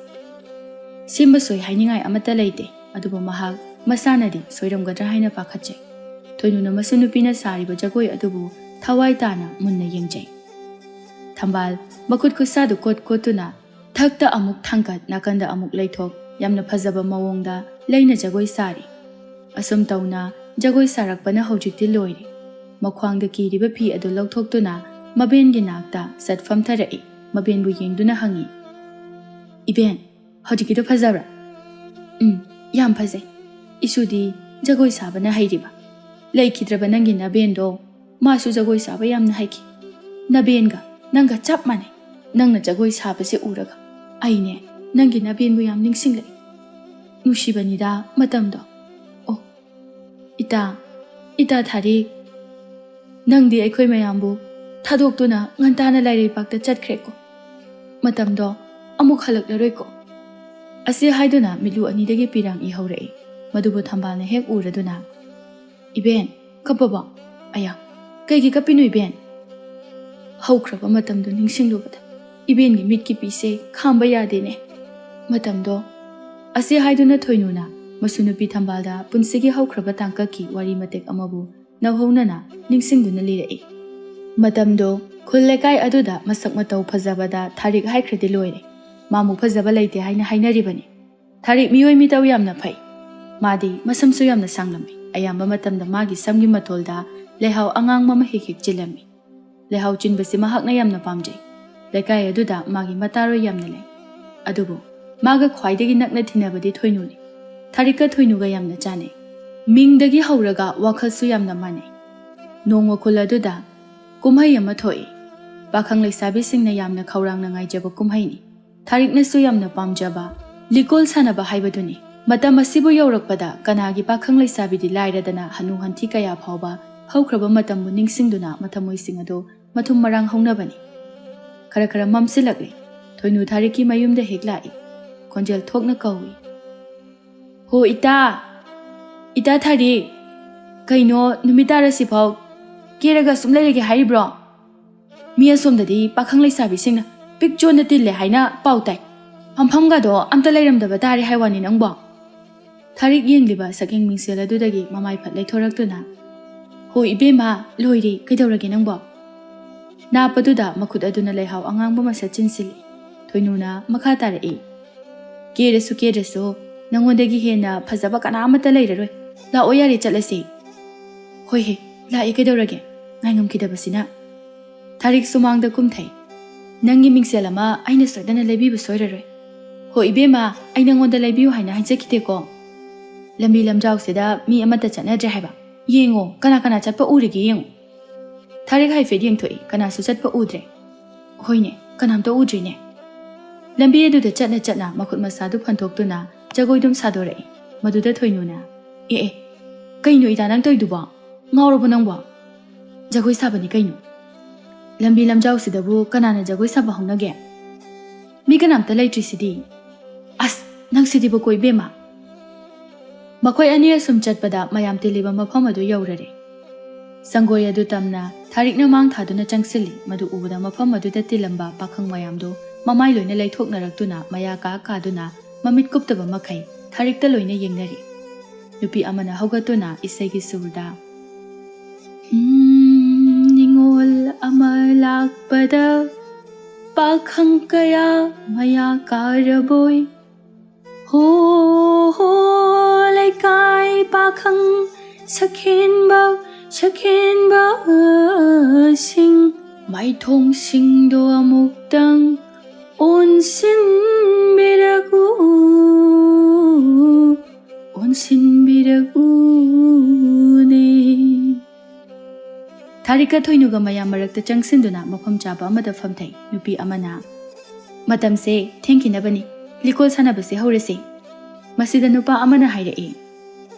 ꯁꯦꯝꯕ ꯁꯣꯏ ꯍꯥꯏꯅꯤꯡꯉꯥꯏ ꯑꯃꯠꯇ ꯂꯩꯇꯦ, ꯑꯗꯨꯕꯨ ꯃꯍꯥꯛ ꯃꯁꯥꯅꯗꯤ ꯁꯣꯏꯔꯝꯒꯗ꯭ꯔꯥ ꯍꯥꯏꯅ ꯄꯥꯈꯠꯆꯩ꯫ ꯊꯣꯏꯅꯨꯅ ꯃꯁꯨ ꯅꯨꯄꯤꯅ ꯁꯥꯔꯤꯕ ꯖꯒꯣꯏ ꯑꯗꯨꯕꯨ ꯊꯋꯥꯏ ꯇꯥꯅ ꯃꯨꯟꯅ ꯌꯦꯡꯖꯩ꯫ ꯊꯝꯕꯥꯜ ꯃꯈꯨꯠ ꯈꯨꯠꯁꯥꯗꯨ ꯀꯣꯠ ꯀꯣꯠꯇꯨꯅ ꯊꯛꯇ ꯑꯃꯨꯛ ꯊꯥꯡꯒꯠ, ꯅꯥꯀꯟꯗ ꯑꯃꯨꯛ ꯂꯩꯊꯣꯛ, ꯌꯥꯝꯅ ꯐꯖꯕ ꯃꯑꯣꯡꯗ ꯂꯩꯅ ꯖꯒꯣꯏ ꯁꯥꯔꯤ꯫ ꯑꯁꯨꯝ ꯇꯧꯅ ꯖꯒꯣꯏ ꯁꯥꯔꯛꯄꯅ ꯍꯧꯖꯤꯛꯇꯤ ꯂꯣꯏꯔꯦ꯫ ꯃꯈ꯭ꯋꯥꯡꯗ ꯀꯤꯔꯤꯕ ꯐꯤ ꯑꯗꯨ ꯂꯧꯊꯣꯛꯇꯨꯅ ꯃꯕꯦꯟꯒꯤ ꯅꯥꯛꯇ ꯁꯠ ꯐꯝꯊꯔꯛꯏ꯫ ꯃꯕꯦꯟꯕꯨ ꯌꯦꯡꯗꯨꯅ ꯍꯪꯉꯤ, "ꯏꯕꯦꯟ, ꯍꯧꯖꯤꯛꯀꯤꯗꯣ ꯐꯖꯕ꯭ꯔꯥ?" "ꯎꯝ, ꯌꯥꯝ ꯐꯖꯩ꯫ ꯏꯁꯨꯗꯤ ꯖꯒꯣꯏ ꯁꯥꯕꯅ ꯍꯩꯔꯤꯕ꯫ ꯂꯩꯈꯤꯗ꯭ꯔꯕ ꯅꯪꯒꯤ ꯅꯕꯦꯟꯗꯣ, ꯃꯥꯁꯨ ꯖꯒꯣꯏ ꯁꯥꯕ ꯌꯥꯝꯅ ꯍꯩꯈꯤ꯫ ꯅꯕꯦꯟꯒ ꯅꯪꯒ ꯆꯞ ꯃꯥꯟꯅꯩ꯫ ꯅꯪꯅ ꯖꯒꯣꯏ ꯁꯥꯕꯁꯦ ꯎꯔꯒ ꯑꯩꯅꯦ ꯅꯪꯒꯤ ꯅꯕꯦꯟꯕꯨ ꯌꯥꯝ ꯅꯤꯡꯁꯤꯡꯂꯛꯏ꯫ ꯅꯨꯡꯁꯤꯕꯅꯤꯗ ꯃꯇꯝꯗꯣ꯫ ꯑꯣ, ꯏꯇꯥ, ꯏꯇꯥ ꯊꯥꯔꯤꯛ, ꯅꯪꯗꯤ ꯑꯩꯈꯣꯏ ꯃꯌꯥꯝꯕꯨ ꯊꯥꯗꯣꯛꯇꯨꯅ ꯉꯟꯇꯥꯅ ꯂꯥꯏꯔꯩꯄꯥꯛꯇ ꯆꯠꯈ꯭ꯔꯦꯀꯣ꯫ ꯃꯇꯝꯗꯣ ꯑꯃꯨꯛ ꯍꯜꯂꯛꯂꯔꯣꯏꯀꯣ꯫" ꯑꯁꯤ ꯍꯥꯏꯗꯨꯅ ꯃꯤꯠꯂꯨ ꯑꯅꯤꯗꯒꯤ ꯄꯤꯔꯥꯡ ꯏꯍꯧꯔꯛꯏ꯫ ꯃꯗꯨꯕꯨ ꯊꯝꯕꯥꯜꯅ ꯍꯦꯛ ꯎꯔꯗꯨꯅ, "ꯏꯕꯦꯟ, ꯀꯞꯄꯕꯣ? ꯑꯌꯥ, ꯀꯩꯒꯤ ꯀꯞꯄꯤꯅꯣ ꯏꯕꯦꯟ?" ꯍꯧꯈ꯭ꯔꯕ ꯃꯇꯝꯗꯨ ꯅꯤꯡꯁꯤꯡꯂꯨꯕꯗ ꯏꯕꯦꯟꯒꯤ ꯃꯤꯠꯀꯤ ꯄꯤꯁꯦ ꯈꯥꯝꯕ ꯌꯥꯗꯦꯅꯦ꯫ ꯃꯇꯝꯗꯣ ꯑꯁꯤ ꯍꯥꯏꯗꯨꯅ ꯊꯣꯏꯅꯨꯅ ꯃꯁꯨ ꯅꯨꯄꯤ ꯊꯝꯕꯥꯜꯗ ꯄꯨꯟꯁꯤꯒꯤ ꯍꯧꯈ꯭ꯔꯕ ꯇꯥꯡꯀꯛꯀꯤ ꯋꯥꯔꯤ ꯃꯇꯦꯛ ꯑꯃꯕꯨ ꯅꯧꯍꯧꯅꯅ ꯅꯤꯡꯁꯤꯡꯗꯨꯅ ꯂꯤꯔꯛꯏ꯫ ꯃꯇꯝꯗꯣ ꯈꯨꯜ ꯂꯩꯀꯥꯏ ꯑꯗꯨꯗ ꯃꯁꯛ ꯃꯇꯧ ꯐꯖꯕꯗ ꯊꯥꯔꯤꯛ ꯍꯥꯏꯈ꯭ꯔꯗꯤ ꯂꯣꯏꯔꯦ꯫ ꯃꯥꯃꯨꯛ ꯐꯖꯕ ꯂꯩꯇꯦ ꯍꯥꯏꯅ ꯍꯥꯏꯅꯔꯤꯕꯅꯤ꯫ ꯊꯥꯔꯤꯛ ꯃꯤꯑꯣꯏ ꯃꯤꯇꯧ ꯌꯥꯝꯅ ꯐꯩ꯫ ꯃꯥꯗꯤ ꯃꯁꯝꯁꯨ ꯌꯥꯝꯅ ꯁꯥꯡꯂꯝꯃꯤ꯫ ꯑꯌꯥꯝꯕ ꯃꯇꯝꯗ ꯃꯥꯒꯤ ꯁꯝꯒꯤ ꯃꯇꯣꯜꯗ ꯂꯩꯍꯥꯎ ꯑꯉꯥꯡꯕ ꯑꯃ ꯍꯦꯛ ꯍꯦꯛ ꯆꯤꯜꯂꯝꯃꯤ꯫ ꯂꯩꯍꯥꯎ ꯆꯤꯟꯕꯁꯤ ꯃꯍꯥꯛꯅ ꯌꯥꯝꯅ ꯄꯥꯝꯖꯩ꯫ ꯂꯩꯀꯥꯏ ꯑꯗꯨꯗ ꯃꯥꯒꯤ ꯃꯇꯥꯔꯣꯏ ꯌꯥꯝꯅ ꯂꯩ꯫ ꯑꯗꯨꯕꯨ ꯃꯥꯒ ꯈ꯭ꯋꯥꯏꯗꯒꯤ ꯅꯛꯅ ꯇꯤꯟꯅꯕꯗꯤ ꯊꯣꯏꯅꯨꯅꯤ꯫ ꯊꯥꯔꯤꯛꯀ ꯊꯣꯏꯅꯨꯒ ꯌꯥꯝꯅ ꯆꯥꯟꯅꯩ꯫ ꯃꯤꯡꯗꯒꯤ ꯍꯧꯔꯒ ꯋꯥꯈꯜꯁꯨ ꯌꯥꯝꯅ ꯃꯥꯟꯅꯩ꯫ ꯅꯣꯡꯃ ꯈꯨꯜ ꯑꯗꯨꯗ ꯀꯨꯝꯍꯩ ꯑꯃ ꯊꯣꯛꯏ꯫ ꯄꯥꯈꯪ ꯂꯩꯁꯥꯕꯤꯁꯤꯡꯅ ꯌꯥꯝꯅ ꯈꯧꯔꯥꯡꯅ ꯉꯥꯏꯖꯕ ꯀꯨꯝꯍꯩꯅꯤ꯫ ꯊꯥꯔꯤꯛꯅꯁꯨ ꯌꯥꯝꯅ ꯄꯥꯝꯖꯕ ꯂꯤꯀꯣꯜ ꯁꯥꯟꯅꯕ ꯍꯥꯏꯕꯗꯨꯅꯤ꯫ ꯃꯇꯝ ꯑꯁꯤꯕꯨ ꯌꯧꯔꯛꯄꯗ ꯀꯅꯥꯒꯤ ꯄꯥꯈꯪ ꯂꯩꯁꯥꯕꯤꯗꯤ ꯂꯥꯏꯔꯗꯅ ꯍꯅꯨ ꯍꯟꯊꯤ ꯀꯌꯥ ꯐꯥꯎꯕ ꯍꯧꯈ꯭ꯔꯕ ꯃꯇꯝꯕꯨ ꯅꯤꯡꯁꯤꯡꯗꯨꯅ ꯃꯊꯃꯣꯏꯁꯤꯡ ꯑꯗꯨ ꯃꯊꯨꯝ ꯃꯔꯥꯡ ꯍꯧꯅꯕꯅꯤ꯫ ꯈꯔ ꯈꯔ ꯃꯝꯁꯤꯜꯂꯛꯂꯤ꯫ ꯊꯣꯏꯅꯨ ꯊꯥꯔꯤꯛꯀꯤ ꯃꯌꯨꯝꯗ ꯍꯦꯛ ꯂꯥꯛꯏ꯫ ꯈꯣꯟꯖꯦꯜ ꯊꯣꯛꯅ ꯀꯧꯏ, "ꯍꯣ ꯏꯇꯥ! ꯏꯇꯥ ꯊꯥꯔꯤꯛ! ꯀꯩꯅꯣ ꯅꯨꯃꯤꯠ ꯇꯥꯔꯁꯤꯐꯥꯎ ꯀꯦꯔꯒ ꯁꯨꯝ ꯂꯩꯔꯒꯦ ꯍꯥꯏꯔꯤꯕ꯭ꯔꯣ? ꯃꯤ ꯑꯁꯣꯝꯗꯗꯤ ꯄꯥꯈꯪ ꯂꯩꯁꯥꯕꯤꯁꯤꯡꯅ ꯄꯤꯛ ꯆꯣꯟꯅ ꯇꯤꯜꯂꯦ ꯍꯥꯏꯅ ꯄꯥꯎ ꯇꯥꯏ꯫ ꯐꯝꯐꯝꯒꯗꯣ ꯑꯝꯇ ꯂꯩꯔꯝꯗꯕ ꯇꯥꯔꯦ ꯍꯥꯏ ꯋꯥꯅꯤ ꯅꯪꯕꯣ꯫" ꯊꯥꯔꯤꯛ ꯌꯦꯡꯂꯤꯕ ꯁꯛꯌꯦꯡ ꯃꯤꯡꯁꯦꯜ ꯑꯗꯨꯗꯒꯤ ꯃꯃꯥꯏ ꯐꯠ ꯂꯩꯊꯣꯔꯛꯇꯨꯅ, "ꯍꯣ ꯏꯕꯦꯝꯃ, ꯂꯣꯏꯔꯦ, ꯀꯩꯗꯧꯔꯒꯦ ꯅꯪꯕꯣ?" ꯅꯥꯞ ꯑꯗꯨꯗ ꯃꯈꯨꯠ ꯑꯗꯨꯅ ꯂꯩꯍꯥꯎ ꯑꯉꯥꯡꯕ ꯃꯁꯠ ꯆꯤꯟꯁꯤꯜꯂꯤ꯫ ꯊꯣꯏꯅꯨꯅ ꯃꯈꯥ ꯇꯥꯔꯛꯏ, "ꯀꯦꯔꯁꯨ ꯀꯦꯗ꯭ꯔꯁꯨ ꯅꯪꯉꯣꯟꯗꯒꯤ ꯍꯦꯟꯅ ꯐꯖꯕ ꯀꯅꯥ ꯑꯃꯠꯇ ꯂꯩꯔꯔꯣꯏ꯫ ꯂꯥꯛꯑꯣ ꯌꯥꯔꯦ, ꯆꯠꯂꯁꯤ꯫" "ꯍꯣꯏ ꯍꯦ, ꯂꯥꯛꯑꯦ, ꯀꯩꯗꯧꯔꯒꯦ? ꯉꯥꯏꯉꯝꯈꯤꯗꯕꯁꯤꯅ꯫" ꯊꯥꯔꯤꯛ ꯁꯨꯃꯥꯡꯗ ꯀꯨꯝꯊꯩ꯫ "ꯅꯪꯒꯤ ꯃꯤꯡꯁꯦꯜ ꯑꯃ ꯑꯩꯅ ꯁꯣꯏꯗꯅ ꯂꯩꯕꯤꯕ ꯁꯣꯏꯔꯔꯣꯏ꯫" "ꯍꯣ ꯏꯕꯦꯝꯃ, ꯑꯩ ꯅꯪꯉꯣꯟꯗ ꯂꯩꯕꯤꯌꯨ ꯍꯥꯏꯅ ꯍꯥꯏꯖꯈꯤꯗꯦꯀꯣ꯫" ꯂꯝꯕꯤ ꯂꯝꯖꯥꯎꯁꯤꯗ ꯃꯤ ꯑꯃꯠꯇ ꯆꯠꯅꯗ꯭ꯔꯦ ꯍꯥꯏꯕ꯫ ꯌꯦꯡꯉꯣ, ꯀꯅꯥ ꯀꯅꯥ ꯆꯠꯄ ꯎꯔꯤꯒꯦ ꯌꯦꯡꯉꯣ꯫ ꯊꯥꯔꯤꯛ ꯍꯥꯏꯐꯦꯠ ꯌꯦꯡꯊꯣꯛꯏ, ꯀꯅꯥꯁꯨ ꯆꯠꯄ ꯎꯗ꯭ꯔꯦ꯫ "ꯍꯣꯏꯅꯦ, ꯀꯅꯥꯝꯇ ꯎꯗ꯭ꯔꯤꯅꯦ꯫" ꯂꯝꯕꯤ ꯑꯗꯨꯗ ꯆꯠꯅ ꯆꯠꯅ ꯃꯈꯨꯠ ꯃꯁꯥꯗꯨ ꯐꯟꯊꯣꯛꯇꯨꯅ ꯖꯒꯣꯏꯗꯨꯝ ꯁꯥꯗꯣꯔꯛꯏ꯫ ꯃꯗꯨꯗ ꯊꯣꯏꯅꯨꯅ, "ꯑꯦ ꯑꯦ, ꯀꯩꯅꯣ ꯏꯇꯥ ꯅꯪ ꯇꯧꯔꯤꯗꯨꯕꯣ? ꯉꯥꯎꯔꯕꯣ ꯅꯪꯕꯣ? ꯖꯒꯣꯏ ꯁꯥꯕꯅꯤ ꯀꯩꯅꯣ꯫ ꯂꯝꯕꯤ ꯂꯝꯖꯥꯎꯁꯤꯗꯕꯨ ꯀꯅꯥꯅ ꯖꯒꯣꯏ ꯁꯥꯕ ꯍꯧꯅꯒꯦ? ꯃꯤ ꯀꯅꯥꯝꯇ ꯂꯩꯇ꯭ꯔꯤꯁꯤꯗꯤ꯫ ꯑꯁ, ꯅꯪꯁꯤꯗꯤꯕꯀꯣ ꯏꯕꯦꯝꯃ!" ꯃꯈꯣꯏ ꯑꯅꯤ ꯑꯁꯨꯝ ꯆꯠꯄꯗ ꯃꯌꯥꯝ ꯇꯤꯜꯂꯤꯕ ꯃꯐꯝ ꯑꯗꯨ ꯌꯧꯔꯔꯦ꯫ ꯁꯪꯒꯣꯏ ꯑꯗꯨ ꯇꯝꯅ ꯊꯥꯔꯤꯛꯅ ꯃꯥꯡ ꯊꯥꯗꯨꯅ ꯆꯪꯁꯤꯜꯂꯤ꯫ ꯃꯗꯨ ꯎꯕꯗ ꯃꯐꯝ ꯑꯗꯨꯗ ꯇꯤꯜꯂꯝꯕ ꯄꯥꯈꯪ ꯃꯌꯥꯝꯗꯨ ꯃꯃꯥꯏ ꯂꯣꯏꯅ ꯂꯩꯊꯣꯛꯅꯔꯛꯇꯨꯅ ꯃꯌꯥ ꯀꯥ ꯀꯥꯗꯨꯅ ꯃꯃꯤꯠ ꯀꯨꯞꯇꯕ ꯃꯈꯩ ꯊꯥꯔꯤꯛꯇ ꯂꯣꯏꯅ ꯌꯦꯡꯅꯔꯤ꯫ ꯅꯨꯄꯤ ꯑꯃꯅ ꯍꯧꯒꯠꯇꯨꯅ ꯏꯁꯩꯒꯤ ꯁꯨꯔꯗ, "ꯎꯝ, ꯅꯤꯉꯣꯜ ꯑꯃ ꯂꯥꯛꯄꯗ ꯄꯥꯈꯪ ꯀꯌꯥ ꯃꯌꯥ ꯀꯥꯔꯕꯣꯏ꯫ ꯍꯣ, ꯍꯣ, ꯂꯩꯀꯥꯏ ꯄꯥꯈꯪ ꯁꯈꯦꯟꯕ, ꯁꯈꯦꯟꯕꯁꯤꯡ, ꯃꯥꯏꯊꯣꯡꯁꯤꯡꯗꯣ ꯑꯃꯨꯛꯇꯪ ꯑꯣꯟꯁꯤꯟꯕꯤꯔꯛꯎ, ꯑꯣꯟꯁꯤꯟꯕꯤꯔꯛꯎꯅꯦ꯫" ꯊꯥꯔꯤꯛꯀ ꯊꯣꯏꯅꯨꯒ ꯃꯌꯥꯝ ꯃꯔꯛꯇ ꯆꯪꯁꯤꯟꯗꯨꯅ ꯃꯐꯝ ꯆꯥꯕ ꯑꯃꯗ ꯐꯝꯊꯩ꯫ ꯅꯨꯄꯤ ꯑꯃꯅ, "ꯃꯇꯝꯁꯦ ꯊꯦꯡꯈꯤꯅꯕꯅꯤ, ꯂꯤꯀꯣꯟ ꯁꯥꯟꯅꯕꯁꯦ ꯍꯧꯔꯁꯤ꯫" ꯃꯁꯤꯗ ꯅꯨꯄꯥ ꯑꯃꯅ ꯍꯥꯏꯔꯛꯏ,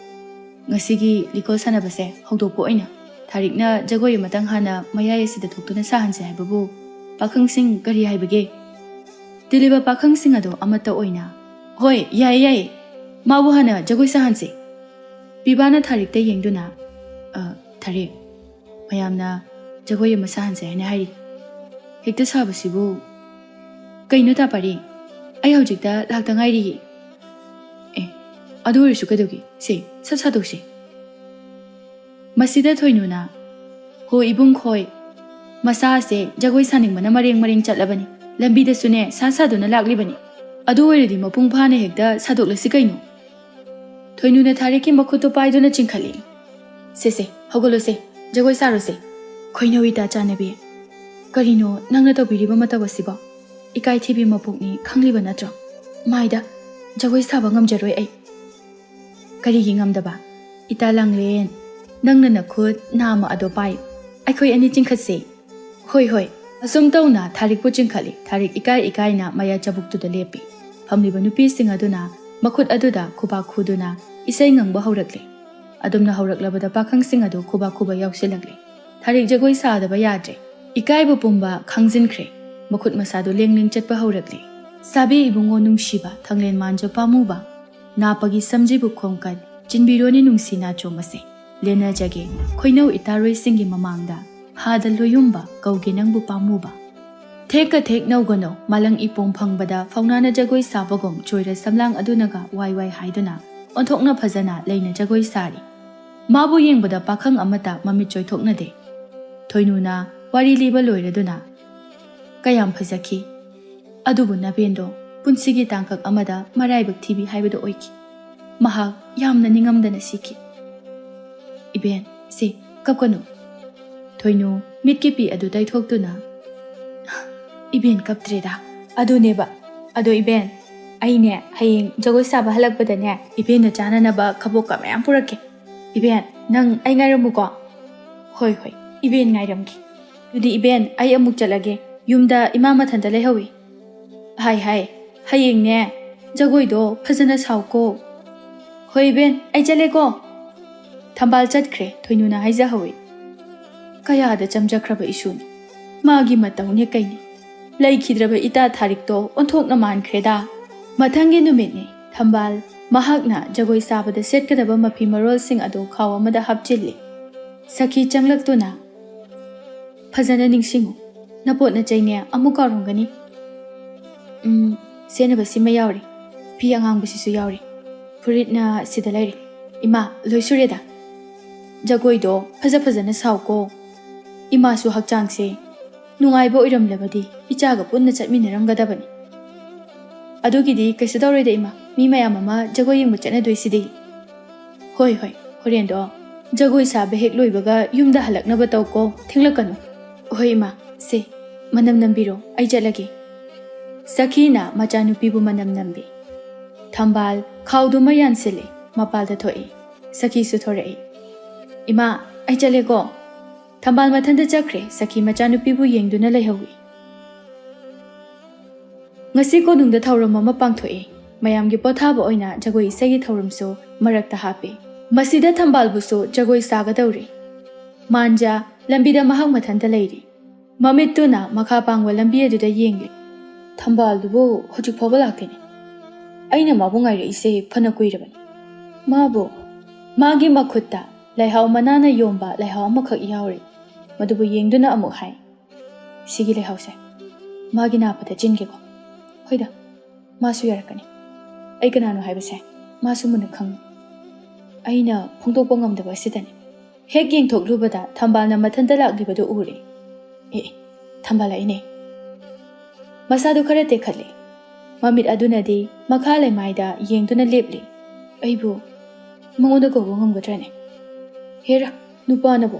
"ꯉꯁꯤꯒꯤ ꯂꯤꯀꯣꯟ ꯁꯥꯟꯅꯕꯁꯦ ꯍꯧꯗꯣꯛꯄ ꯑꯣꯏꯅ ꯊꯥꯔꯤꯛꯅ ꯖꯒꯣꯏ ꯑꯃꯇꯪ ꯍꯥꯟꯅ ꯃꯌꯥꯏ ꯑꯁꯤꯗ ꯊꯣꯛꯇꯨꯅ ꯁꯥꯍꯟꯁꯦ ꯍꯥꯏꯕꯕꯨ ꯄꯥꯈꯪꯁꯤꯡ ꯀꯔꯤ ꯍꯥꯏꯕꯒꯦ?" ꯇꯤꯜꯂꯤꯕ ꯄꯥꯈꯪꯁꯤꯡ ꯑꯗꯨ ꯑꯃꯠꯇ ꯑꯣꯏꯅ, "ꯍꯣꯏ, ꯌꯥꯏꯌꯦ, ꯌꯥꯏꯌꯦ, ꯃꯥꯕꯨ ꯍꯥꯟꯅ ꯖꯒꯣꯏ ꯁꯥꯍꯟꯁꯤ꯫" ꯄꯤꯕꯥꯅ ꯊꯥꯔꯤꯛꯇ ꯌꯦꯡꯗꯨꯅ, "ꯑ, ꯊꯥꯔꯤꯛ, ꯃꯌꯥꯝꯅ ꯖꯒꯣꯏ ꯑꯃ ꯁꯥꯍꯟꯁꯦ ꯍꯥꯏꯅ ꯍꯥꯏꯔꯤ꯫ ꯍꯦꯛꯇ ꯁꯥꯕꯁꯤꯕꯨ꯫ ꯀꯩꯅꯣ ꯇꯥ ꯄꯥꯔꯤ? ꯑꯩ ꯍꯧꯖꯤꯛꯇ ꯂꯥꯛꯇ ꯉꯥꯏꯔꯤꯌꯦ꯫" "ꯑꯦ, ꯑꯗꯨ ꯑꯣꯏꯔꯁꯨ ꯀꯩꯗꯧꯒꯦ? ꯁꯦ, ꯁꯠ ꯁꯥꯗꯣꯛꯁꯦ꯫" ꯃꯁꯤꯗ ꯊꯣꯏꯅꯨꯅ, "ꯍꯣ ꯏꯕꯨꯡ ꯈꯣꯏ, ꯃꯁꯥꯁꯦ ꯖꯒꯣꯏ ꯁꯥꯅꯤꯡꯕꯅ ꯃꯔꯦꯡ ꯃꯔꯦꯡ ꯆꯠꯂꯕꯅꯤ꯫ ꯂꯝꯕꯤꯗꯁꯨꯅꯦ ꯁꯥ ꯁꯥꯗꯨꯅ ꯂꯥꯛꯂꯤꯕꯅꯤ꯫ ꯑꯗꯨ ꯑꯣꯏꯔꯗꯤ ꯃꯄꯨꯡ ꯐꯥꯅ ꯍꯦꯛꯇ ꯁꯥꯗꯣꯛꯂꯁꯤ ꯀꯩꯅꯣ꯫ ꯊꯣꯏꯅꯨꯅ ꯊꯥꯔꯤꯛꯀꯤ ꯃꯈꯨꯠꯇꯨ ꯄꯥꯏꯗꯨꯅ ꯆꯤꯡꯈꯠꯂꯤ꯫ "ꯁꯦ ꯁꯦ, ꯍꯧꯒꯠꯂꯣꯁꯦ, ꯖꯒꯣꯏ ꯁꯥꯔꯣꯁꯦ꯫ ꯈꯣꯏꯅꯧ ꯏꯇꯥ ꯆꯥꯟꯅꯕꯤ, ꯀꯔꯤꯅꯣ ꯅꯪꯅ ꯇꯧꯕꯤꯔꯤꯕ ꯃꯇꯧ ꯑꯁꯤꯕꯣ? ꯏꯀꯥꯏ ꯊꯤꯕꯤ ꯃꯄꯣꯛꯅꯤ ꯈꯪꯂꯤꯕ ꯅꯠꯇ꯭ꯔꯣ? ꯃꯥꯏꯗ, ꯖꯒꯣꯏ ꯁꯥꯕ ꯉꯝꯖꯔꯣꯏ ꯑꯩ꯫" "ꯀꯔꯤꯒꯤ ꯉꯝꯗꯕ? ꯏꯇꯥ ꯂꯥꯡꯂꯦꯟ, ꯅꯪꯅ ꯅꯈꯨꯠ ꯅꯥꯝꯃ ꯑꯗꯣ ꯄꯥꯏ꯫ ꯑꯩꯈꯣꯏ ꯑꯅꯤ ꯆꯤꯡꯈꯠꯁꯦ꯫" "ꯍꯣꯏ, ꯍꯣꯏ꯫" ꯑꯁꯨꯝ ꯇꯧꯅ ꯊꯥꯔꯤꯛꯄꯨ ꯆꯤꯡꯈꯠꯂꯤ꯫ ꯊꯥꯔꯤꯛ ꯏꯀꯥꯏ ꯏꯀꯥꯏꯅ ꯃꯌꯥꯏ ꯆꯕꯨꯛꯇꯨꯗ ꯂꯦꯞꯄꯤ꯫ ꯐꯝꯂꯤꯕ ꯅꯨꯄꯤꯁꯤꯡ ꯑꯗꯨꯅ ꯃꯈꯨꯠ ꯑꯗꯨꯗ ꯈꯨꯕꯥꯛ ꯈꯨꯗꯨꯅ ꯏꯁꯩ ꯉꯪꯕ ꯍꯧꯔꯛꯂꯤ꯫ ꯑꯗꯨꯝꯅ ꯍꯧꯔꯛꯂꯕꯗ ꯄꯥꯈꯪꯁꯤꯡ ꯑꯗꯨ ꯈꯨꯕꯥꯛ ꯈꯨꯕ ꯌꯥꯎꯁꯤꯜꯂꯛꯂꯤ꯫ ꯊꯥꯔꯤꯛ ꯖꯒꯣꯏ ꯁꯥꯗꯕ ꯌꯥꯗ꯭ꯔꯦ꯫ ꯏꯀꯥꯏꯕ ꯄꯨꯝꯕ ꯈꯥꯡꯖꯤꯟꯈ꯭ꯔꯦ꯫ ꯃꯈꯨꯠ ꯃꯁꯥꯗꯨ ꯂꯦꯡ ꯂꯦꯡ ꯆꯠꯄ ꯍꯧꯔꯛꯂꯤ꯫ "ꯁꯥꯕꯤ ꯏꯕꯨꯡꯉꯣ ꯅꯨꯡꯁꯤꯕ, ꯊꯥꯡꯂꯦꯟ ꯃꯥꯟꯖ ꯄꯥꯝꯃꯨꯕ, ꯅꯥꯄꯒꯤ ꯁꯝꯖꯤꯕꯨ ꯈꯣꯡꯀꯠ, ꯆꯤꯟꯕꯤꯔꯣꯅꯦ ꯅꯨꯡꯁꯤ ꯅꯥꯆꯣꯝ ꯑꯁꯦ꯫ ꯂꯦꯟꯅꯖꯒꯦ ꯈꯣꯏꯅꯧ ꯏꯇꯥꯔꯣꯏꯁꯤꯡꯒꯤ ꯃꯃꯥꯡꯗ, ꯍꯥꯗ ꯂꯣꯌꯨꯝꯕ ꯀꯧꯒꯦ ꯅꯪꯕꯨ ꯄꯥꯝꯃꯨꯕ꯫" ꯊꯦꯛꯀ ꯊꯦꯛ ꯅꯧꯒꯅꯧ, ꯃꯥꯂꯪ ꯏꯄꯣꯝ ꯐꯪꯕꯗ ꯐꯧꯅꯥꯅ ꯖꯒꯣꯏ ꯁꯥꯕꯒꯨꯝ ꯆꯣꯏꯔ ꯁꯝꯂꯥꯡ ꯑꯗꯨꯅꯒ ꯋꯥꯏ ꯋꯥꯏ ꯍꯥꯏꯗꯨꯅ ꯑꯣꯟꯊꯣꯛꯅ ꯐꯖꯅ ꯂꯩꯅ ꯖꯒꯣꯏ ꯁꯥꯔꯤ꯫ ꯃꯥꯕꯨ ꯌꯦꯡꯕꯗ ꯄꯥꯈꯪ ꯑꯃꯠꯇ ꯃꯃꯤꯠ ꯆꯣꯏꯊꯣꯛꯅꯗꯦ꯫ ꯊꯣꯏꯅꯨꯅ ꯋꯥꯔꯤ ꯂꯤꯕ ꯂꯣꯏꯔꯗꯨꯅ, "ꯀꯌꯥꯝ ꯐꯖꯈꯤ꯫ ꯑꯗꯨꯕꯨ ꯅꯕꯦꯟꯗꯣ ꯄꯨꯟꯁꯤꯒꯤ ꯇꯥꯡꯀꯛ ꯑꯃꯗ ꯃꯔꯥꯏꯕꯛ ꯊꯤꯕꯤ ꯍꯥꯏꯕꯗꯨ ꯑꯣꯏꯈꯤ꯫ ꯃꯍꯥꯛ ꯌꯥꯝꯅ ꯅꯤꯡꯉꯝꯗꯅ ꯁꯤꯈꯤ꯫" "ꯏꯕꯦꯟ, ꯁꯤ, ꯀꯞꯀꯅꯨ꯫" ꯊꯣꯏꯅꯨ ꯃꯤꯠꯀꯤ ꯄꯤ ꯑꯗꯨ ꯇꯩꯊꯣꯛꯇꯨꯅ, "ꯏꯕꯦꯟ ꯀꯞꯇ꯭ꯔꯦꯗ꯫" "ꯑꯗꯨꯅꯦꯕ꯫ ꯑꯗꯣ ꯏꯕꯦꯟ, ꯑꯩꯅꯦ ꯍꯌꯦꯡ ꯖꯒꯣꯏ ꯁꯥꯕ ꯍꯜꯂꯛꯄꯗꯅꯦ ꯏꯕꯦꯟꯅ ꯆꯥꯅꯅꯕ ꯀꯕꯣꯛꯀ ꯃꯌꯥꯝ ꯄꯨꯔꯛꯀꯦ꯫ ꯏꯕꯦꯟ, ꯅꯪ ꯑꯩ ꯉꯥꯏꯔꯝꯃꯨꯀꯣ꯫" "ꯍꯣꯏ, ꯍꯣꯏ, ꯏꯕꯦꯟ ꯉꯥꯏꯔꯝꯒꯦ꯫ ꯑꯗꯨꯗꯤ ꯏꯕꯦꯟ, ꯑꯩ ꯑꯃꯨꯛ ꯆꯠꯂꯒꯦ꯫ ꯌꯨꯝꯗ ꯏꯃꯥ ꯃꯊꯟꯇ ꯂꯩꯍꯧꯋꯤ꯫" "ꯍꯥꯏ, ꯍꯥꯏ, ꯍꯌꯦꯡꯅꯦ ꯖꯒꯣꯏꯗꯣ ꯐꯖꯅ ꯁꯥꯎꯀꯣ꯫" "ꯍꯣꯏ ꯏꯕꯦꯟ, ꯑꯩ ꯆꯠꯂꯦꯀꯣ꯫" ꯊꯝꯕꯥꯜ ꯆꯠꯈ꯭ꯔꯦ꯫ ꯊꯣꯏꯅꯨꯅ ꯍꯥꯏꯖꯍꯧꯋꯤ꯫ ꯀꯌꯥꯗ ꯆꯝꯖꯈ꯭ꯔꯕ ꯏꯁꯨꯅꯣ꯫ ꯃꯥꯒꯤ ꯃꯇꯧꯅꯦ ꯀꯩꯅꯤ꯫ ꯂꯩꯈꯤꯗ꯭ꯔꯕ ꯏꯇꯥ ꯊꯥꯔꯤꯛꯇꯣ ꯑꯣꯟꯊꯣꯛꯅ ꯃꯥꯟꯈ꯭ꯔꯦꯗ꯫ ꯃꯊꯪꯒꯤ ꯅꯨꯃꯤꯠꯅꯤ꯫ ꯊꯝꯕꯥꯜ ꯃꯍꯥꯛꯅ ꯖꯒꯣꯏ ꯁꯥꯕꯗ ꯁꯦꯠꯀꯗꯕ ꯃꯐꯤ ꯃꯔꯣꯜꯁꯤꯡ ꯑꯗꯨ ꯈꯥꯎ ꯑꯃꯗ ꯍꯥꯞꯆꯤꯜꯂꯤ꯫ ꯁꯈꯤ ꯆꯪꯂꯛꯇꯨꯅ, "ꯐꯖꯅ ꯅꯤꯡꯁꯤꯡꯉꯨ, ꯅꯄꯣꯠ ꯅꯆꯩꯅꯦ ꯑꯃꯨꯛ ꯀꯥꯎꯔꯝꯒꯅꯤ꯫" "ꯎꯝ, ꯁꯦꯠꯅꯕꯁꯤꯃ ꯌꯥꯎꯔꯤ, ꯐꯤ ꯑꯉꯥꯡꯕꯁꯤꯁꯨ ꯌꯥꯎꯔꯤ, ꯐꯨꯔꯤꯠꯅ ꯁꯤꯗ ꯂꯩꯔꯤ꯫ ꯏꯃꯥ, ꯂꯣꯏ ꯁꯨꯔꯦꯗ꯫ ꯖꯒꯣꯏꯗꯣ ꯐꯖ ꯐꯖꯅ ꯁꯥꯎꯀꯣ꯫ ꯏꯃꯥꯁꯨ ꯍꯛꯆꯥꯡꯁꯦ ꯅꯨꯡꯉꯥꯏꯕ ꯑꯣꯏꯔꯝꯂꯕꯗꯤ ꯏꯆꯥꯒ ꯄꯨꯟꯅ ꯆꯠꯃꯤꯟꯅꯔꯝꯒꯗꯕꯅꯤ꯫ ꯑꯗꯨꯒꯤꯗꯤ ꯀꯩꯁꯨ ꯇꯧꯔꯣꯏꯗ ꯏꯃꯥ, ꯃꯤ ꯃꯌꯥꯝ ꯑꯃ ꯖꯒꯣꯏ ꯌꯦꯡꯕ ꯆꯠꯅꯗꯣꯏꯁꯤꯗꯤ꯫ ꯍꯣꯏ ꯍꯣꯏ, ꯍꯣꯔꯦꯟꯗꯣ ꯖꯒꯣꯏ ꯁꯥꯕ ꯍꯦꯛ ꯂꯣꯏꯕꯒ ꯌꯨꯝꯗ ꯍꯜꯂꯛꯅꯕ ꯇꯧꯀꯣ, ꯊꯦꯡꯂꯛꯀꯅꯨ꯫ ꯍꯣꯏ ꯏꯃꯥ, ꯁꯦ, ꯃꯅꯝ ꯅꯝꯕꯤꯔꯣ, ꯑꯩ ꯆꯠꯂꯒꯦ꯫ ꯁꯈꯤꯅ ꯃꯆꯥꯅꯨꯄꯤꯕꯨ ꯃꯅꯝ ꯅꯝꯕꯤ꯫ ꯊꯝꯕꯥꯜ ꯈꯥꯎꯗꯨꯃ ꯌꯥꯟꯁꯤꯜꯂꯦ, ꯃꯄꯥꯜꯗ ꯊꯣꯛꯏ꯫ ꯁꯈꯤꯁꯨ ꯊꯣꯔꯛꯏ꯫ ꯏꯃꯥ, ꯑꯩ ꯆꯠꯂꯦꯀꯣ꯫ ꯊꯝꯕꯥꯜ ꯃꯊꯟꯇ ꯆꯠꯈ꯭ꯔꯦ, ꯁꯈꯤ ꯃꯆꯥꯅꯨꯄꯤꯕꯨ ꯌꯦꯡꯗꯨꯅ ꯂꯩꯍꯧꯏ꯫ ꯉꯁꯤ ꯀꯣꯅꯨꯡꯗ ꯊꯧꯔꯝ ꯑꯃ ꯄꯥꯡꯊꯣꯛꯏ꯫ ꯃꯌꯥꯝꯒꯤ ꯄꯣꯊꯥꯕ ꯑꯣꯏꯅ ꯖꯒꯣꯏ ꯏꯁꯩꯒꯤ ꯊꯧꯔꯝꯁꯨ ꯃꯔꯛꯇ ꯍꯥꯞꯄꯤ꯫ ꯃꯁꯤꯗ ꯊꯝꯕꯥꯜꯕꯨꯁꯨ ꯖꯒꯣꯏ ꯁꯥꯒꯗꯧꯔꯤ꯫ ꯃꯥꯟꯖ ꯂꯝꯕꯤꯗ ꯃꯍꯥꯛ ꯃꯊꯟꯇ ꯂꯩꯔꯤ꯫ ꯃꯃꯤꯠꯇꯨꯅ ꯃꯈꯥ ꯄꯥꯡꯕ ꯂꯝꯕꯤ ꯑꯗꯨꯗ ꯌꯦꯡꯂꯤ꯫ ꯊꯝꯕꯥꯜꯗꯨꯕꯨ ꯍꯧꯖꯤꯛ ꯐꯥꯎꯕ ꯂꯥꯛꯇꯦꯅꯦ꯫ ꯑꯩꯅ ꯃꯥꯕꯨ ꯉꯥꯏꯔꯛꯏꯁꯦ ꯐꯅ ꯀꯨꯏꯔꯕꯅꯤ꯫ ꯃꯥꯕꯨ, ꯃꯥꯒꯤ ꯃꯈꯨꯠꯇ ꯂꯩꯍꯥꯎ ꯃꯅꯥꯅ ꯌꯣꯝꯕ ꯂꯩꯍꯥꯎ ꯑꯃꯈꯛ ꯌꯥꯎꯔꯤ꯫ ꯃꯗꯨꯕꯨ ꯌꯦꯡꯗꯨꯅ ꯑꯃꯨꯛ ꯍꯥꯏ, "ꯁꯤꯒꯤ ꯂꯩꯍꯥꯎꯁꯦ ꯃꯥꯒꯤ ꯅꯥꯞꯄꯗ ꯆꯤꯟꯒꯦꯀꯣ?" ꯍꯣꯏꯗ, ꯃꯥꯁꯨ ꯌꯥꯔꯛꯀꯅꯤ꯫ ꯑꯩ ꯀꯅꯥꯅꯣ ꯍꯥꯏꯕꯁꯦ ꯃꯥꯁꯨ ꯃꯨꯟꯅ ꯈꯪꯉꯤ꯫ ꯑꯩꯅ ꯐꯣꯡꯗꯣꯛꯄ ꯉꯝꯗꯕ ꯑꯁꯤꯗꯅꯤ꯫ ꯍꯦꯛ ꯌꯦꯡꯊꯣꯛꯂꯨꯕꯗ ꯊꯝꯕꯥꯜꯅ ꯃꯊꯟꯇ ꯂꯥꯛꯂꯤꯕꯗꯨ ꯎꯔꯦ꯫ ꯑꯦ, ꯊꯝꯕꯥꯜ ꯂꯥꯛꯏꯅꯦ꯫ ꯃꯁꯥꯗꯨ ꯈꯔ ꯇꯦꯛꯈꯠꯂꯦ꯫ ꯃꯃꯤꯠ ꯑꯗꯨꯅꯗꯤ ꯃꯈꯥ ꯂꯩꯃꯥꯏꯗ ꯌꯦꯡꯗꯨꯅ ꯂꯦꯞꯂꯤ꯫ ꯑꯩꯕꯨ ꯃꯉꯣꯟꯗ ꯀꯧꯕ ꯉꯝꯒꯗ꯭ꯔꯅꯦ? ꯍꯦꯔꯥ, ꯅꯨꯄꯥꯅꯕꯨ꯫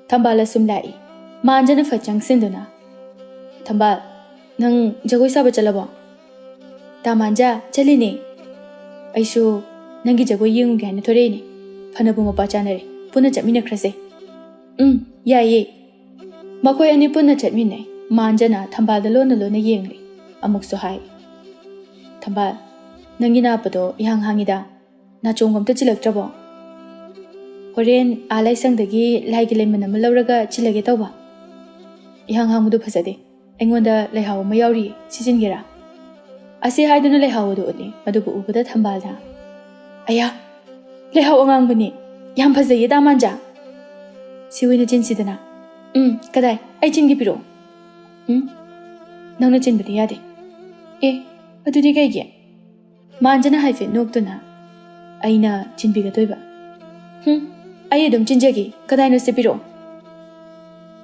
ꯊꯝꯕꯥꯜ ꯑꯁꯨꯝ ꯂꯥꯛꯏ꯫ ꯃꯥꯟꯖꯅ ꯐꯠ ꯆꯪꯁꯤꯟꯗꯨꯅ, "ꯊꯝꯕꯥꯜ, ꯅꯪ ꯖꯒꯣꯏ ꯁꯥꯕ ꯆꯠꯂꯕꯣ?" "ꯇꯥ ꯃꯥꯟꯖ, ꯆꯠꯂꯤꯅꯦ꯫ ꯑꯩꯁꯨ ꯅꯪꯒꯤ ꯖꯒꯣꯏ ꯌꯦꯡꯉꯨꯒꯦ ꯍꯥꯏꯅ ꯊꯣꯔꯛꯏꯅꯦ꯫ ꯐꯅꯕꯨ ꯃꯄꯥ ꯆꯥꯅꯔꯦ, ꯄꯨꯟꯅ ꯆꯠꯃꯤꯟꯅꯈ꯭ꯔꯁꯦ꯫" "ꯎꯝ, ꯌꯥꯏꯌꯦ꯫" ꯃꯈꯣꯏ ꯑꯅꯤ ꯄꯨꯟꯅ ꯆꯠꯃꯤꯟꯅꯩ꯫ ꯃꯥꯟꯖꯅ ꯊꯝꯕꯥꯜꯗ ꯂꯣꯟꯅ ꯂꯣꯟꯅ ꯌꯦꯡꯂꯤ꯫ ꯑꯃꯨꯛꯁꯨ ꯍꯥꯏ, "ꯊꯝꯕꯥꯜ, ꯅꯪꯒꯤ ꯅꯥꯞꯄꯗꯣ ꯏꯍꯥꯡ ꯍꯥꯡꯉꯤꯗ, ꯅꯥꯆꯣꯡ ꯑꯝꯇ ꯆꯤꯜꯂꯛꯇ꯭ꯔꯕꯣ?" "ꯍꯣꯔꯦꯟ ꯑꯥ ꯂꯥꯏꯁꯪꯗꯒꯤ ꯂꯥꯏꯒꯤ ꯂꯩꯃꯟ ꯑꯃ ꯂꯧꯔꯒ ꯆꯤꯜꯂꯒꯦ ꯇꯧꯕ꯫" "ꯏꯍꯥꯡ ꯍꯥꯡꯕꯗꯨ ꯐꯖꯗꯦ, ꯑꯩꯉꯣꯟꯗ ꯂꯩꯍꯥꯎ ꯑꯃ ꯌꯥꯎꯔꯤ, ꯁꯤ ꯆꯤꯟꯒꯦꯔꯥ?" ꯑꯁꯤ ꯍꯥꯏꯗꯨꯅ ꯂꯩꯍꯥꯎ ꯑꯗꯨ ꯎꯠꯂꯤ꯫ ꯃꯗꯨꯕꯨ ꯎꯕꯗ ꯊꯝꯕꯥꯜꯅ, "ꯑꯌꯥ, ꯂꯩꯍꯥꯎ ꯑꯉꯥꯡꯕꯅꯤ, ꯌꯥꯝ ꯐꯖꯩꯌꯦ ꯇꯥ ꯃꯥꯟꯖ꯫ ꯁꯤ ꯑꯣꯏꯅ ꯆꯤꯟꯁꯤꯗꯅ꯫" "ꯎꯝ, ꯀꯗꯥꯏ? ꯑꯩ ꯆꯤꯟꯒꯦ ꯄꯤꯔꯛꯑꯣ꯫" "ꯎꯝ, ꯅꯪꯅ ꯆꯤꯟꯕꯗꯤ ꯌꯥꯗꯦ꯫" "ꯑꯦ, ꯑꯗꯨꯗꯤ ꯀꯩꯒꯤ?" ꯃꯥꯟꯖꯅ ꯍꯥꯏꯐꯦꯠ ꯅꯣꯛꯇꯨꯅ, "ꯑꯩꯅ ꯆꯤꯟꯕꯤꯒꯗꯣꯏꯕ꯫" "ꯍꯨꯝ, ꯑꯩ ꯑꯗꯨꯝ ꯆꯤꯟꯖꯒꯦ, ꯀꯗꯥꯏꯅꯣ ꯁꯦ ꯄꯤꯔꯛꯑꯣ꯫"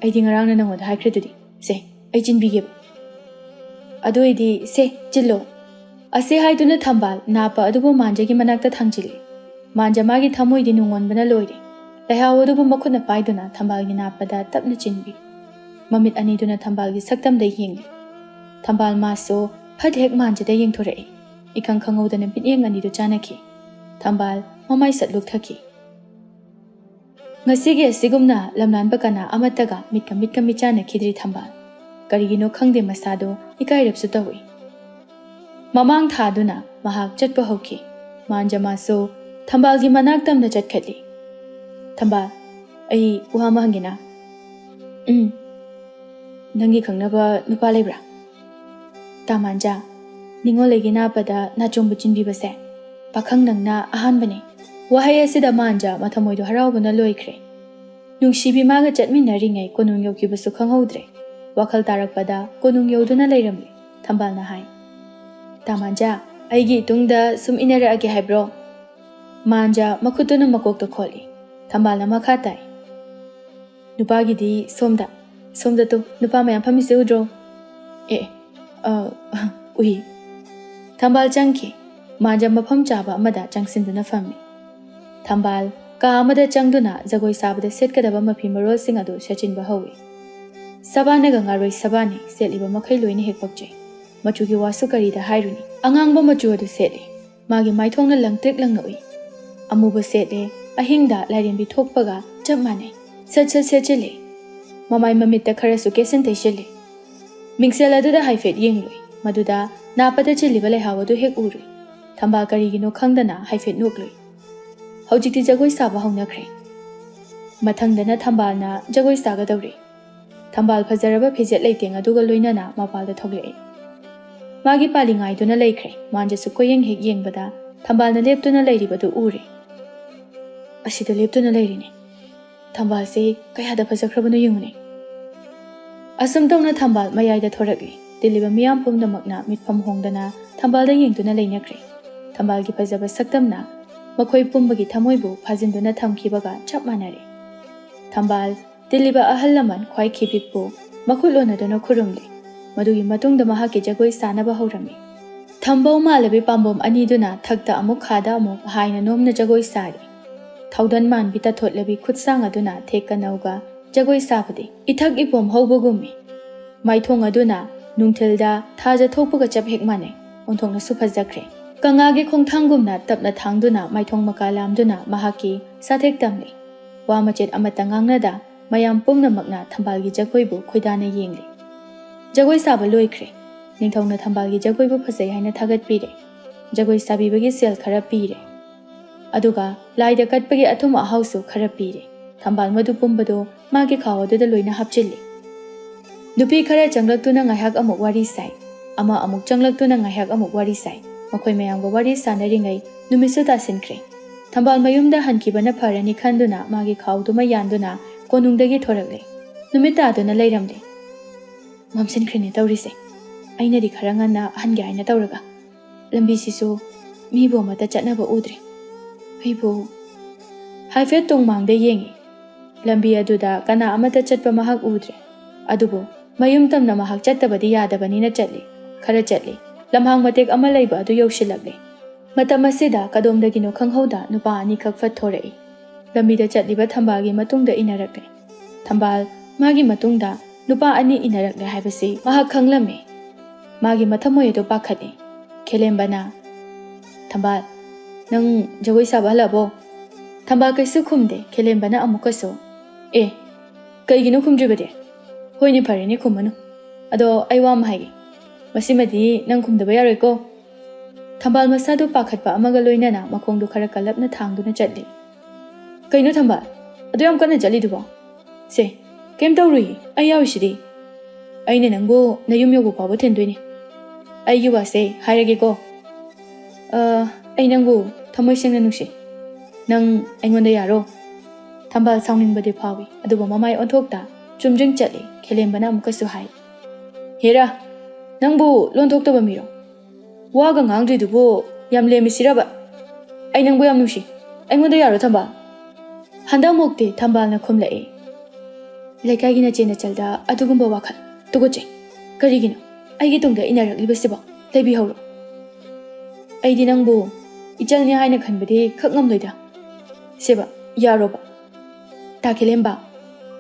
ꯑꯩꯗꯤ ꯉꯔꯥꯡꯅ ꯅꯉꯣꯟꯗ ꯍꯥꯏꯈ꯭ꯔꯗꯨꯗꯤ꯫ ꯁꯦ, ꯑꯩ ꯆꯤꯟꯕꯤꯒꯦꯕ꯫ ꯑꯗꯨ ꯑꯣꯏꯗꯤ ꯁꯦ, ꯆꯤꯜꯂꯣ꯫ ꯑꯁꯤ ꯍꯥꯏꯗꯨꯅ ꯊꯝꯕꯥꯜ ꯅꯥꯞꯄ ꯑꯗꯨꯕꯨ ꯃꯥꯟꯖꯒꯤ ꯃꯅꯥꯛꯇ ꯊꯥꯡꯖꯤꯜꯂꯤ꯫ ꯃꯥꯟꯖ ꯃꯥꯒꯤ ꯊꯃꯣꯏꯗꯤ ꯅꯨꯡꯉꯣꯟꯕꯅ ꯂꯣꯏꯔꯦ꯫ ꯂꯩꯍꯥꯎ ꯑꯗꯨꯕꯨ ꯃꯈꯨꯠꯅ ꯄꯥꯏꯗꯨꯅ ꯊꯝꯕꯥꯜꯒꯤ ꯅꯥꯞꯄꯗ ꯇꯞꯅ ꯆꯤꯟꯕꯤ꯫ ꯃꯃꯤꯠ ꯑꯅꯤꯗꯨꯅ ꯊꯝꯕꯥꯜꯒꯤ ꯁꯛꯇꯝꯗ ꯌꯦꯡꯂꯤ꯫ ꯊꯝꯕꯥꯜ ꯃꯥꯁꯨ ꯐꯠ ꯍꯦꯛ ꯃꯥꯟꯖꯗ ꯌꯦꯡꯊꯣꯔꯛꯏ꯫ ꯏꯈꯪ ꯈꯪꯍꯧꯗꯅ ꯃꯤꯠꯌꯦꯡ ꯑꯅꯤꯗꯨ ꯆꯥꯟꯅꯈꯤ꯫ ꯊꯝꯕꯥꯜ ꯃꯃꯥꯏ ꯁꯠ ꯂꯨꯛꯊꯈꯤ꯫ ꯉꯁꯤꯒꯤ ꯑꯁꯤꯒꯨꯝꯅ ꯂꯝꯂꯥꯟꯕ ꯀꯅꯥ ꯑꯃꯠꯇꯒ ꯃꯤꯠꯀ ꯃꯤꯠꯀ ꯃꯤꯆꯥꯟꯅꯈꯤꯗ꯭ꯔꯤ ꯊꯝꯕꯥꯜ꯫ ꯀꯔꯤꯒꯤꯅꯣ ꯈꯪꯗꯦ, ꯃꯁꯥꯗꯣ ꯏꯀꯥꯏꯔꯞꯁꯨ ꯇꯧꯏ꯫ ꯃꯃꯥꯡ ꯊꯥꯗꯨꯅ ꯃꯍꯥꯛ ꯆꯠꯄ ꯍꯧꯈꯤ꯫ ꯃꯥꯟꯖ ꯃꯥꯁꯨ ꯊꯝꯕꯥꯜꯒꯤ ꯃꯅꯥꯛ ꯇꯝꯅ ꯆꯠꯈꯠꯂꯤ꯫ "ꯊꯝꯕꯥꯜ, ꯑꯩ ꯋꯥ ꯑꯃ ꯍꯪꯒꯦꯅ?" "ꯎꯝ, ꯅꯪꯒꯤ ꯈꯪꯅꯕ ꯅꯨꯄꯥ ꯂꯩꯕ꯭ꯔꯥ?" "ꯇꯥꯃꯥꯟꯖꯥ, ꯅꯤꯉꯣꯜ ꯂꯩꯒꯤ ꯅꯥꯞꯄꯗ ꯅꯥꯆꯣꯡꯕꯨ ꯆꯤꯟꯕꯤꯕꯁꯦ ꯄꯥꯈꯪ ꯅꯪꯅ ꯑꯍꯥꯟꯕꯅꯤ꯫" ꯋꯥꯍꯩ ꯑꯁꯤꯗ ꯃꯥꯟꯖ ꯃꯊꯃꯣꯏꯗꯣ ꯍꯔꯥꯎꯕꯅ ꯂꯣꯏꯈ꯭ꯔꯦ꯫ ꯅꯨꯡꯁꯤꯕꯤ ꯃꯥꯒ ꯆꯠꯃꯤꯟꯅꯔꯤꯉꯩ ꯀꯣꯅꯨꯡ ꯌꯧꯈꯤꯕꯁꯨ ꯈꯪꯍꯧꯗ꯭ꯔꯦ꯫ ꯋꯥꯈꯜ ꯇꯥꯔꯛꯄꯗ ꯀꯣꯅꯨꯡ ꯌꯧꯗꯨꯅ ꯂꯩꯔꯝꯂꯦ꯫ ꯊꯝꯕꯥꯜꯅ ꯍꯥꯏ, "ꯇꯥꯃꯥꯟꯖꯥ, ꯑꯩꯒꯤ ꯏꯇꯨꯡꯗ ꯁꯨꯝ ꯏꯟꯅꯔꯛꯑꯒꯦ ꯍꯥꯏꯕ꯭ꯔꯣ?" ꯃꯥꯟꯖ ꯃꯈꯨꯠꯇꯨꯅ ꯃꯀꯣꯛꯇ ꯈꯣꯠꯂꯤ꯫ ꯊꯝꯕꯥꯜꯅ ꯃꯈꯥ ꯇꯥꯏ, "ꯅꯨꯄꯥꯒꯤꯗꯤ ꯁꯣꯝꯗ, ꯁꯣꯝꯗ ꯇꯨ, ꯅꯨꯄꯥ ꯃꯌꯥꯝ ꯐꯝꯃꯤꯁꯦ ꯎꯗ꯭ꯔꯣ?" "ꯑꯦ, ꯑ, ꯎꯏ꯫" ꯊꯝꯕꯥꯜ ꯆꯪꯈꯤ꯫ ꯃꯥꯟꯖ ꯃꯐꯝ ꯆꯥꯕ ꯑꯃꯗ ꯆꯪꯁꯤꯟꯗꯨꯅ ꯐꯝꯃꯤ꯫ ꯊꯝꯕꯥꯜ ꯀꯥ ꯑꯃꯗ ꯆꯪꯗꯨꯅ ꯖꯒꯣꯏ ꯁꯥꯕꯗ ꯁꯦꯠꯀꯗꯕ ꯃꯐꯤ ꯃꯔꯣꯜꯁꯤꯡ ꯑꯗꯨ ꯁꯦꯠꯆꯤꯟꯕ ꯍꯧꯏ꯫ ꯁꯕꯥꯅꯒ ꯉꯥꯔꯣꯏ ꯁꯕꯥꯅꯤ, ꯁꯦꯠꯂꯤꯕ ꯃꯈꯩ ꯂꯣꯏꯅ ꯍꯦꯛ ꯄꯛꯆꯩ꯫ ꯃꯆꯨꯒꯤ ꯋꯥꯁꯨ ꯀꯔꯤꯗ ꯍꯥꯏꯔꯨꯅꯤ, ꯑꯉꯥꯡꯕ ꯃꯆꯨ ꯑꯗꯨ ꯁꯦꯠꯂꯤ꯫ ꯃꯥꯒꯤ ꯃꯥꯏꯊꯣꯡꯅ ꯂꯪꯇ꯭ꯔꯤꯛ ꯂꯪꯅ ꯎꯏ꯫ ꯑꯃꯨꯕ ꯁꯦꯠꯂꯦ, ꯑꯍꯤꯡꯗ ꯂꯥꯏꯔꯦꯝꯕꯤ ꯊꯣꯛꯄꯒ ꯆꯞ ꯃꯥꯟꯅꯩ꯫ ꯁꯠ ꯁꯠ ꯁꯦꯠꯆꯤꯜꯂꯦ꯫ ꯃꯃꯥꯏ ꯃꯃꯤꯠꯇ ꯈꯔꯁꯨ ꯀꯦꯁꯤꯟ ꯇꯩꯁꯤꯜꯂꯦ꯫ ꯃꯤꯡꯁꯦꯜ ꯑꯗꯨꯗ ꯍꯥꯏꯐꯦꯠ ꯌꯦꯡꯂꯨꯏ꯫ ꯃꯗꯨꯗ ꯅꯥꯞꯄꯗ ꯆꯤꯜꯂꯤꯕ ꯂꯩꯍꯥꯎ ꯑꯗꯨ ꯍꯦꯛ ꯎꯔꯨꯏ꯫ ꯊꯝꯕꯥꯜ ꯀꯔꯤꯒꯤꯅꯣ ꯈꯪꯗꯅ ꯍꯥꯏꯐꯦꯠ ꯅꯣꯛꯂꯨꯏ꯫ ꯍꯧꯖꯤꯛꯇꯤ ꯖꯒꯣꯏ ꯁꯥꯕ ꯍꯧꯅꯈ꯭ꯔꯦ꯫ ꯃꯊꯪꯗꯅ ꯊꯝꯕꯥꯜꯅ ꯖꯒꯣꯏ ꯁꯥꯒꯗꯧꯔꯤ꯫ ꯊꯝꯕꯥꯜ ꯐꯖꯔꯕ ꯐꯤꯖꯦꯠ ꯂꯩꯇꯦꯡ ꯑꯗꯨꯒ ꯂꯣꯏꯅꯅ ꯃꯄꯥꯜꯗ ꯊꯣꯛꯂꯛꯏ꯫ ꯃꯥꯒꯤ ꯄꯥꯜꯂꯤ ꯉꯥꯏꯗꯨꯅ ꯂꯩꯈ꯭ꯔꯦ꯫ ꯃꯥꯟꯖꯁꯨ ꯀꯣꯏꯌꯦꯡ ꯍꯦꯛ ꯌꯦꯡꯕꯗ ꯊꯝꯕꯥꯜꯅ ꯂꯦꯞꯇꯨꯅ ꯂꯩꯔꯤꯕꯗꯨ ꯎꯔꯦ꯫ "ꯑꯁꯤꯗ ꯂꯦꯞꯇꯨꯅ ꯂꯩꯔꯤꯅꯦ꯫ ꯊꯝꯕꯥꯜꯁꯦ ꯀꯌꯥꯗ ꯐꯖꯈ꯭ꯔꯕꯅꯣ ꯌꯦꯡꯉꯨꯅꯦ꯫" ꯑꯁꯨꯝ ꯇꯧꯅ ꯊꯝꯕꯥꯜ ꯃꯌꯥꯏꯗ ꯊꯣꯔꯛꯂꯤ꯫ ꯇꯤꯜꯂꯤꯕ ꯃꯤꯌꯥꯝ ꯄꯨꯝꯅꯃꯛꯅ ꯃꯤꯠꯐꯝ ꯍꯣꯡꯗꯅ ꯊꯝꯕꯥꯜꯗ ꯌꯦꯡꯗꯨꯅ ꯂꯩꯅꯈ꯭ꯔꯦ꯫ ꯊꯝꯕꯥꯜꯒꯤ ꯐꯖꯕ ꯁꯛꯇꯝꯅ ꯃꯈꯣꯏ ꯄꯨꯝꯕꯒꯤ ꯊꯃꯣꯏꯕꯨ ꯐꯥꯖꯤꯟꯗꯨꯅ ꯊꯝꯈꯤꯕꯒ ꯆꯞ ꯃꯥꯟꯅꯔꯦ꯫ ꯊꯝꯕꯥꯜ ꯇꯤꯜꯂꯤꯕ ꯑꯍꯜ ꯂꯃꯟ ꯈ꯭ꯋꯥꯏ ꯈꯤꯕꯤꯛꯄꯨ ꯃꯈꯨꯠ ꯂꯣꯟꯅꯗꯨꯅ ꯈꯨꯔꯨꯝꯂꯦ꯫ ꯃꯗꯨꯒꯤ ꯃꯇꯨꯡꯗ ꯃꯍꯥꯛꯀꯤ ꯖꯒꯣꯏ ꯁꯥꯅꯕ ꯍꯧꯔꯝꯃꯤ꯫ ꯊꯝꯕꯧ ꯃꯥꯜꯂꯕꯤ ꯄꯥꯝꯕꯣꯝ ꯑꯅꯤꯗꯨꯅ ꯊꯛꯇ ꯑꯃꯨꯛ ꯈꯥꯗ ꯑꯃꯨꯛ ꯍꯥꯏꯅ ꯅꯣꯝꯅ ꯖꯒꯣꯏ ꯁꯥꯔꯤ꯫ ꯊꯧꯗꯟ ꯃꯥꯟꯕꯤ ꯇꯥꯊꯣꯠꯂꯕꯤ ꯈꯨꯠꯁꯥꯡ ꯑꯗꯨꯅ ꯊꯦꯛ ꯀꯅꯧꯒ ꯖꯒꯣꯏ ꯁꯥꯕꯗꯤ ꯏꯊꯛ ꯏꯄꯣꯝ ꯍꯧꯕꯒꯨꯝꯃꯤ꯫ ꯃꯥꯏꯊꯣꯡ ꯑꯗꯨꯅ ꯅꯨꯡꯊꯤꯜꯗ ꯊꯥꯖ ꯊꯣꯛꯄꯒ ꯆꯞ ꯍꯦꯛ ꯃꯥꯟꯅꯩ꯫ ꯑꯣꯟꯊꯣꯛꯅꯁꯨ ꯐꯖꯈ꯭ꯔꯦ꯫ ꯀꯪꯂꯥꯒꯤ ꯈꯣꯡꯊꯥꯡꯒꯨꯝꯅ ꯇꯞꯅ ꯊꯥꯡꯗꯨꯅ ꯃꯥꯏꯊꯣꯡ ꯃꯀꯥ ꯂꯥꯝꯗꯨꯅ ꯃꯍꯥꯛꯀꯤ ꯁꯥꯊꯦꯛ ꯇꯝꯂꯤ꯫ ꯋꯥ ꯃꯆꯦꯠ ꯑꯃꯠꯇ ꯉꯥꯡꯅꯗ ꯃꯌꯥꯝ ꯄꯨꯝꯅꯃꯛꯅ ꯊꯝꯕꯥꯜꯒꯤ ꯖꯒꯣꯏꯕꯨ ꯈꯣꯏꯗꯥꯅ ꯌꯦꯡꯂꯤ꯫ ꯖꯒꯣꯏ ꯁꯥꯕ ꯂꯣꯏꯈ꯭ꯔꯦ꯫ ꯅꯤꯡꯊꯧꯅ ꯊꯝꯕꯥꯜꯒꯤ ꯖꯒꯣꯏꯕꯨ ꯐꯖꯩ ꯍꯥꯏꯅ ꯊꯥꯒꯠꯄꯤꯔꯦ꯫ ꯖꯒꯣꯏ ꯁꯥꯕꯤꯕꯒꯤ ꯁꯦꯜ ꯈꯔ ꯄꯤꯔꯦ꯫ ꯑꯗꯨꯒ ꯂꯥꯏꯗ ꯀꯠꯄꯒꯤ ꯑꯊꯨꯝ ꯑꯍꯥꯎꯁꯨ ꯈꯔ ꯄꯤꯔꯦ꯫ ꯊꯝꯕꯥꯜ ꯃꯗꯨ ꯄꯨꯝꯕꯗꯨ ꯃꯥꯒꯤ ꯈꯥꯎ ꯑꯗꯨꯗ ꯂꯣꯏꯅ ꯍꯥꯞꯆꯤꯜꯂꯤ꯫ ꯅꯨꯄꯤ ꯈꯔ ꯆꯪꯂꯛꯇꯨꯅ ꯉꯥꯏꯍꯥꯛ ꯑꯃꯨꯛ ꯋꯥꯔꯤ ꯁꯥꯏ꯫ ꯑꯃ ꯑꯃꯨꯛ ꯆꯪꯂꯛꯇꯨꯅ ꯉꯥꯏꯍꯥꯛ ꯑꯃꯨꯛ ꯋꯥꯔꯤ ꯁꯥꯏ꯫ ꯃꯈꯣꯏ ꯃꯌꯥꯝꯒ ꯋꯥꯔꯤ ꯁꯥꯟꯅꯔꯤꯉꯩ ꯅꯨꯃꯤꯠꯁꯨ ꯇꯥꯁꯤꯟꯈ꯭ꯔꯦ꯫ ꯊꯝꯕꯥꯜ ꯃꯌꯨꯝꯗ ꯍꯟꯈꯤꯕꯅ ꯐꯔꯅꯤ ꯈꯟꯗꯨꯅ ꯃꯥꯒꯤ ꯈꯥꯎꯗꯨꯃ ꯌꯥꯟꯗꯨꯅ ꯀꯣꯅꯨꯡꯗꯒꯤ ꯊꯣꯔꯛꯂꯦ꯫ ꯅꯨꯃꯤꯠ ꯇꯥꯗꯨꯅ ꯂꯩꯔꯝꯂꯦ꯫ ꯃꯝꯁꯤꯟꯈ꯭ꯔꯦꯅꯦ ꯇꯧꯔꯤꯁꯦ꯫ ꯑꯩꯅꯗꯤ ꯈꯔ ꯉꯟꯅ ꯍꯟꯒꯦ ꯍꯥꯏꯅ ꯇꯧꯔꯒ꯫ ꯂꯝꯕꯤꯁꯤꯁꯨ ꯃꯤꯕꯨ ꯑꯃꯠꯇ ꯆꯠꯅꯕ ꯎꯗ꯭ꯔꯦ꯫ ꯑꯩꯕꯨ ꯍꯥꯏꯐꯦꯠ ꯇꯨꯡꯃꯥꯡꯗ ꯌꯦꯡꯉꯤ꯫ ꯂꯝꯕꯤ ꯑꯗꯨꯗ ꯀꯅꯥ ꯑꯃꯠꯇ ꯆꯠꯄ ꯃꯍꯥꯛ ꯎꯗ꯭ꯔꯦ꯫ ꯑꯗꯨꯕꯨ ꯃꯌꯨꯝ ꯇꯝꯅ ꯃꯍꯥꯛ ꯆꯠꯇꯕꯗꯤ ꯌꯥꯗꯕꯅꯤꯅ ꯆꯠꯂꯤ꯫ ꯈꯔ ꯆꯠꯂꯤ꯫ ꯂꯝꯍꯥꯡ ꯃꯇꯦꯛ ꯑꯃ ꯂꯩꯕ ꯑꯗꯨ ꯌꯧꯁꯤꯜꯂꯛꯂꯦ꯫ ꯃꯇꯝ ꯑꯁꯤꯗ ꯀꯗꯣꯝꯗꯒꯤꯅꯣ ꯈꯪꯍꯧꯗ ꯅꯨꯄꯥ ꯑꯅꯤꯈꯛ ꯐꯠ ꯊꯣꯔꯛꯏ꯫ ꯂꯝꯕꯤꯗ ꯆꯠꯂꯤꯕ ꯊꯝꯕꯥꯜꯒꯤ ꯃꯇꯨꯡꯗ ꯏꯟꯅꯔꯛꯂꯦ꯫ ꯊꯝꯕꯥꯜ ꯃꯥꯒꯤ ꯃꯇꯨꯡꯗ ꯅꯨꯄꯥ ꯑꯅꯤ ꯏꯟꯅꯔꯛꯂꯦ ꯍꯥꯏꯕꯁꯤ ꯃꯍꯥꯛ ꯈꯪꯂꯝꯃꯤ꯫ ꯃꯥꯒꯤ ꯃꯊꯃꯣꯏ ꯑꯗꯨ ꯄꯥꯈꯠꯂꯤ꯫ ꯈꯦꯂꯦꯝꯕꯅ, "ꯊꯝꯕꯥꯜ, ꯅꯪ ꯖꯒꯣꯏ ꯁꯥꯕ ꯍꯜꯂꯛꯑꯕꯣ?" ꯊꯝꯕꯥꯜ ꯀꯩꯁꯨ ꯈꯨꯝꯗꯦ꯫ ꯈꯦꯂꯦꯝꯕꯅ ꯑꯃꯨꯛꯀꯁꯨ, "ꯑꯦ, ꯀꯩꯒꯤꯅꯣ ꯈꯨꯝꯗ꯭ꯔꯤꯕꯗꯤ? ꯍꯣꯏꯅꯦ, ꯐꯔꯦꯅꯦ, ꯈꯨꯝꯃꯅꯨ꯫ ꯑꯗꯣ ꯑꯩ ꯋꯥ ꯑꯃ ꯍꯥꯏꯒꯦ꯫ ꯃꯁꯤꯃꯗꯤ ꯅꯪ ꯈꯨꯝꯗꯕ ꯌꯥꯔꯣꯏꯀꯣ?" ꯊꯝꯕꯥꯜ ꯃꯁꯥꯗꯨ ꯄꯥꯈꯠꯄ ꯑꯃꯒ ꯂꯣꯏꯅꯅ ꯃꯈꯣꯡꯗꯨ ꯈꯔ ꯀꯜꯂꯞꯅ ꯊꯥꯡꯗꯨꯅ ꯆꯠꯂꯤ꯫ "ꯀꯩꯅꯣ ꯊꯝꯕꯥꯜ? ꯑꯗꯨ ꯌꯥꯝ ꯀꯟꯅ ꯆꯠꯂꯤꯗꯨꯕꯣ? ꯁꯦ, ꯀꯩꯝ ꯇꯧꯔꯨꯏ, ꯑꯩ ꯌꯥꯎꯔꯤꯁꯤꯗꯤ꯫ ꯑꯩꯅ ꯅꯪꯕꯨ ꯅꯌꯨꯝ ꯌꯧꯕ ꯐꯥꯎꯕ ꯊꯤꯟꯗꯣꯏꯅꯦ꯫ ꯑꯩꯒꯤ ꯋꯥꯁꯦ ꯍꯥꯏꯔꯒꯦꯀꯣ꯫ ꯑ, ꯑꯩ ꯅꯪꯕꯨ ꯊꯃꯣꯏ ꯁꯦꯡꯅ ꯅꯨꯡꯁꯤ꯫ ꯅꯪ ꯑꯩꯉꯣꯟꯗ ꯌꯥꯔꯣ?" ꯊꯝꯕꯥꯜ ꯁꯥꯎꯅꯤꯡꯕꯗꯤ ꯐꯥꯎꯏ, ꯑꯗꯨꯕꯨ ꯃꯃꯥꯏ ꯑꯣꯟꯊꯣꯛꯇ ꯆꯨꯝꯗ꯭ꯔꯤꯡ ꯆꯠꯂꯤ꯫ ꯈꯦꯂꯦꯝꯕꯅ ꯑꯃꯨꯛꯀꯁꯨ ꯍꯥꯏ, "ꯍꯦꯔꯥ, ꯅꯪꯕꯨ ꯂꯣꯟ ꯊꯣꯛꯇꯕ ꯃꯤꯔꯣ? ꯋꯥꯒ ꯉꯥꯡꯗ꯭ꯔꯤꯗꯨꯕꯨ ꯌꯥꯝ ꯂꯦꯝꯃꯤꯁꯤꯔꯕ? ꯑꯩ ꯅꯪꯕꯨ ꯌꯥꯝ ꯅꯨꯡꯁꯤ꯫ ꯑꯩꯉꯣꯟꯗ ꯌꯥꯔꯣ, ꯊꯝꯕꯥꯜ?" ꯍꯟꯗꯛꯃꯨꯛꯇꯤ ꯊꯝꯕꯥꯜꯅ ꯈꯨꯝꯂꯛꯏ, ꯂꯩꯀꯥꯏꯒꯤ ꯅꯆꯦ ꯅꯆꯜꯗ ꯑꯗꯨꯒꯨꯝꯕ ꯋꯥꯈꯜ? ꯇꯨꯀꯠꯆꯩ꯫ ꯀꯔꯤꯒꯤꯅꯣ ꯑꯩꯒꯤ ꯇꯨꯡꯗ ꯏꯟꯅꯔꯛꯂꯤꯕꯁꯤꯕꯣ? ꯂꯩꯕꯤꯍꯧꯔꯣ꯫ ꯑꯩꯗꯤ ꯅꯪꯕꯨ ꯏꯆꯜꯅꯤ ꯍꯥꯏꯅ ꯈꯟꯕꯗꯤ ꯈꯛ ꯉꯝꯂꯣꯏꯗ꯫ ꯁꯦꯕ, ꯌꯥꯔꯣꯕ? ꯇꯥ ꯈꯦꯂꯦꯝꯕ,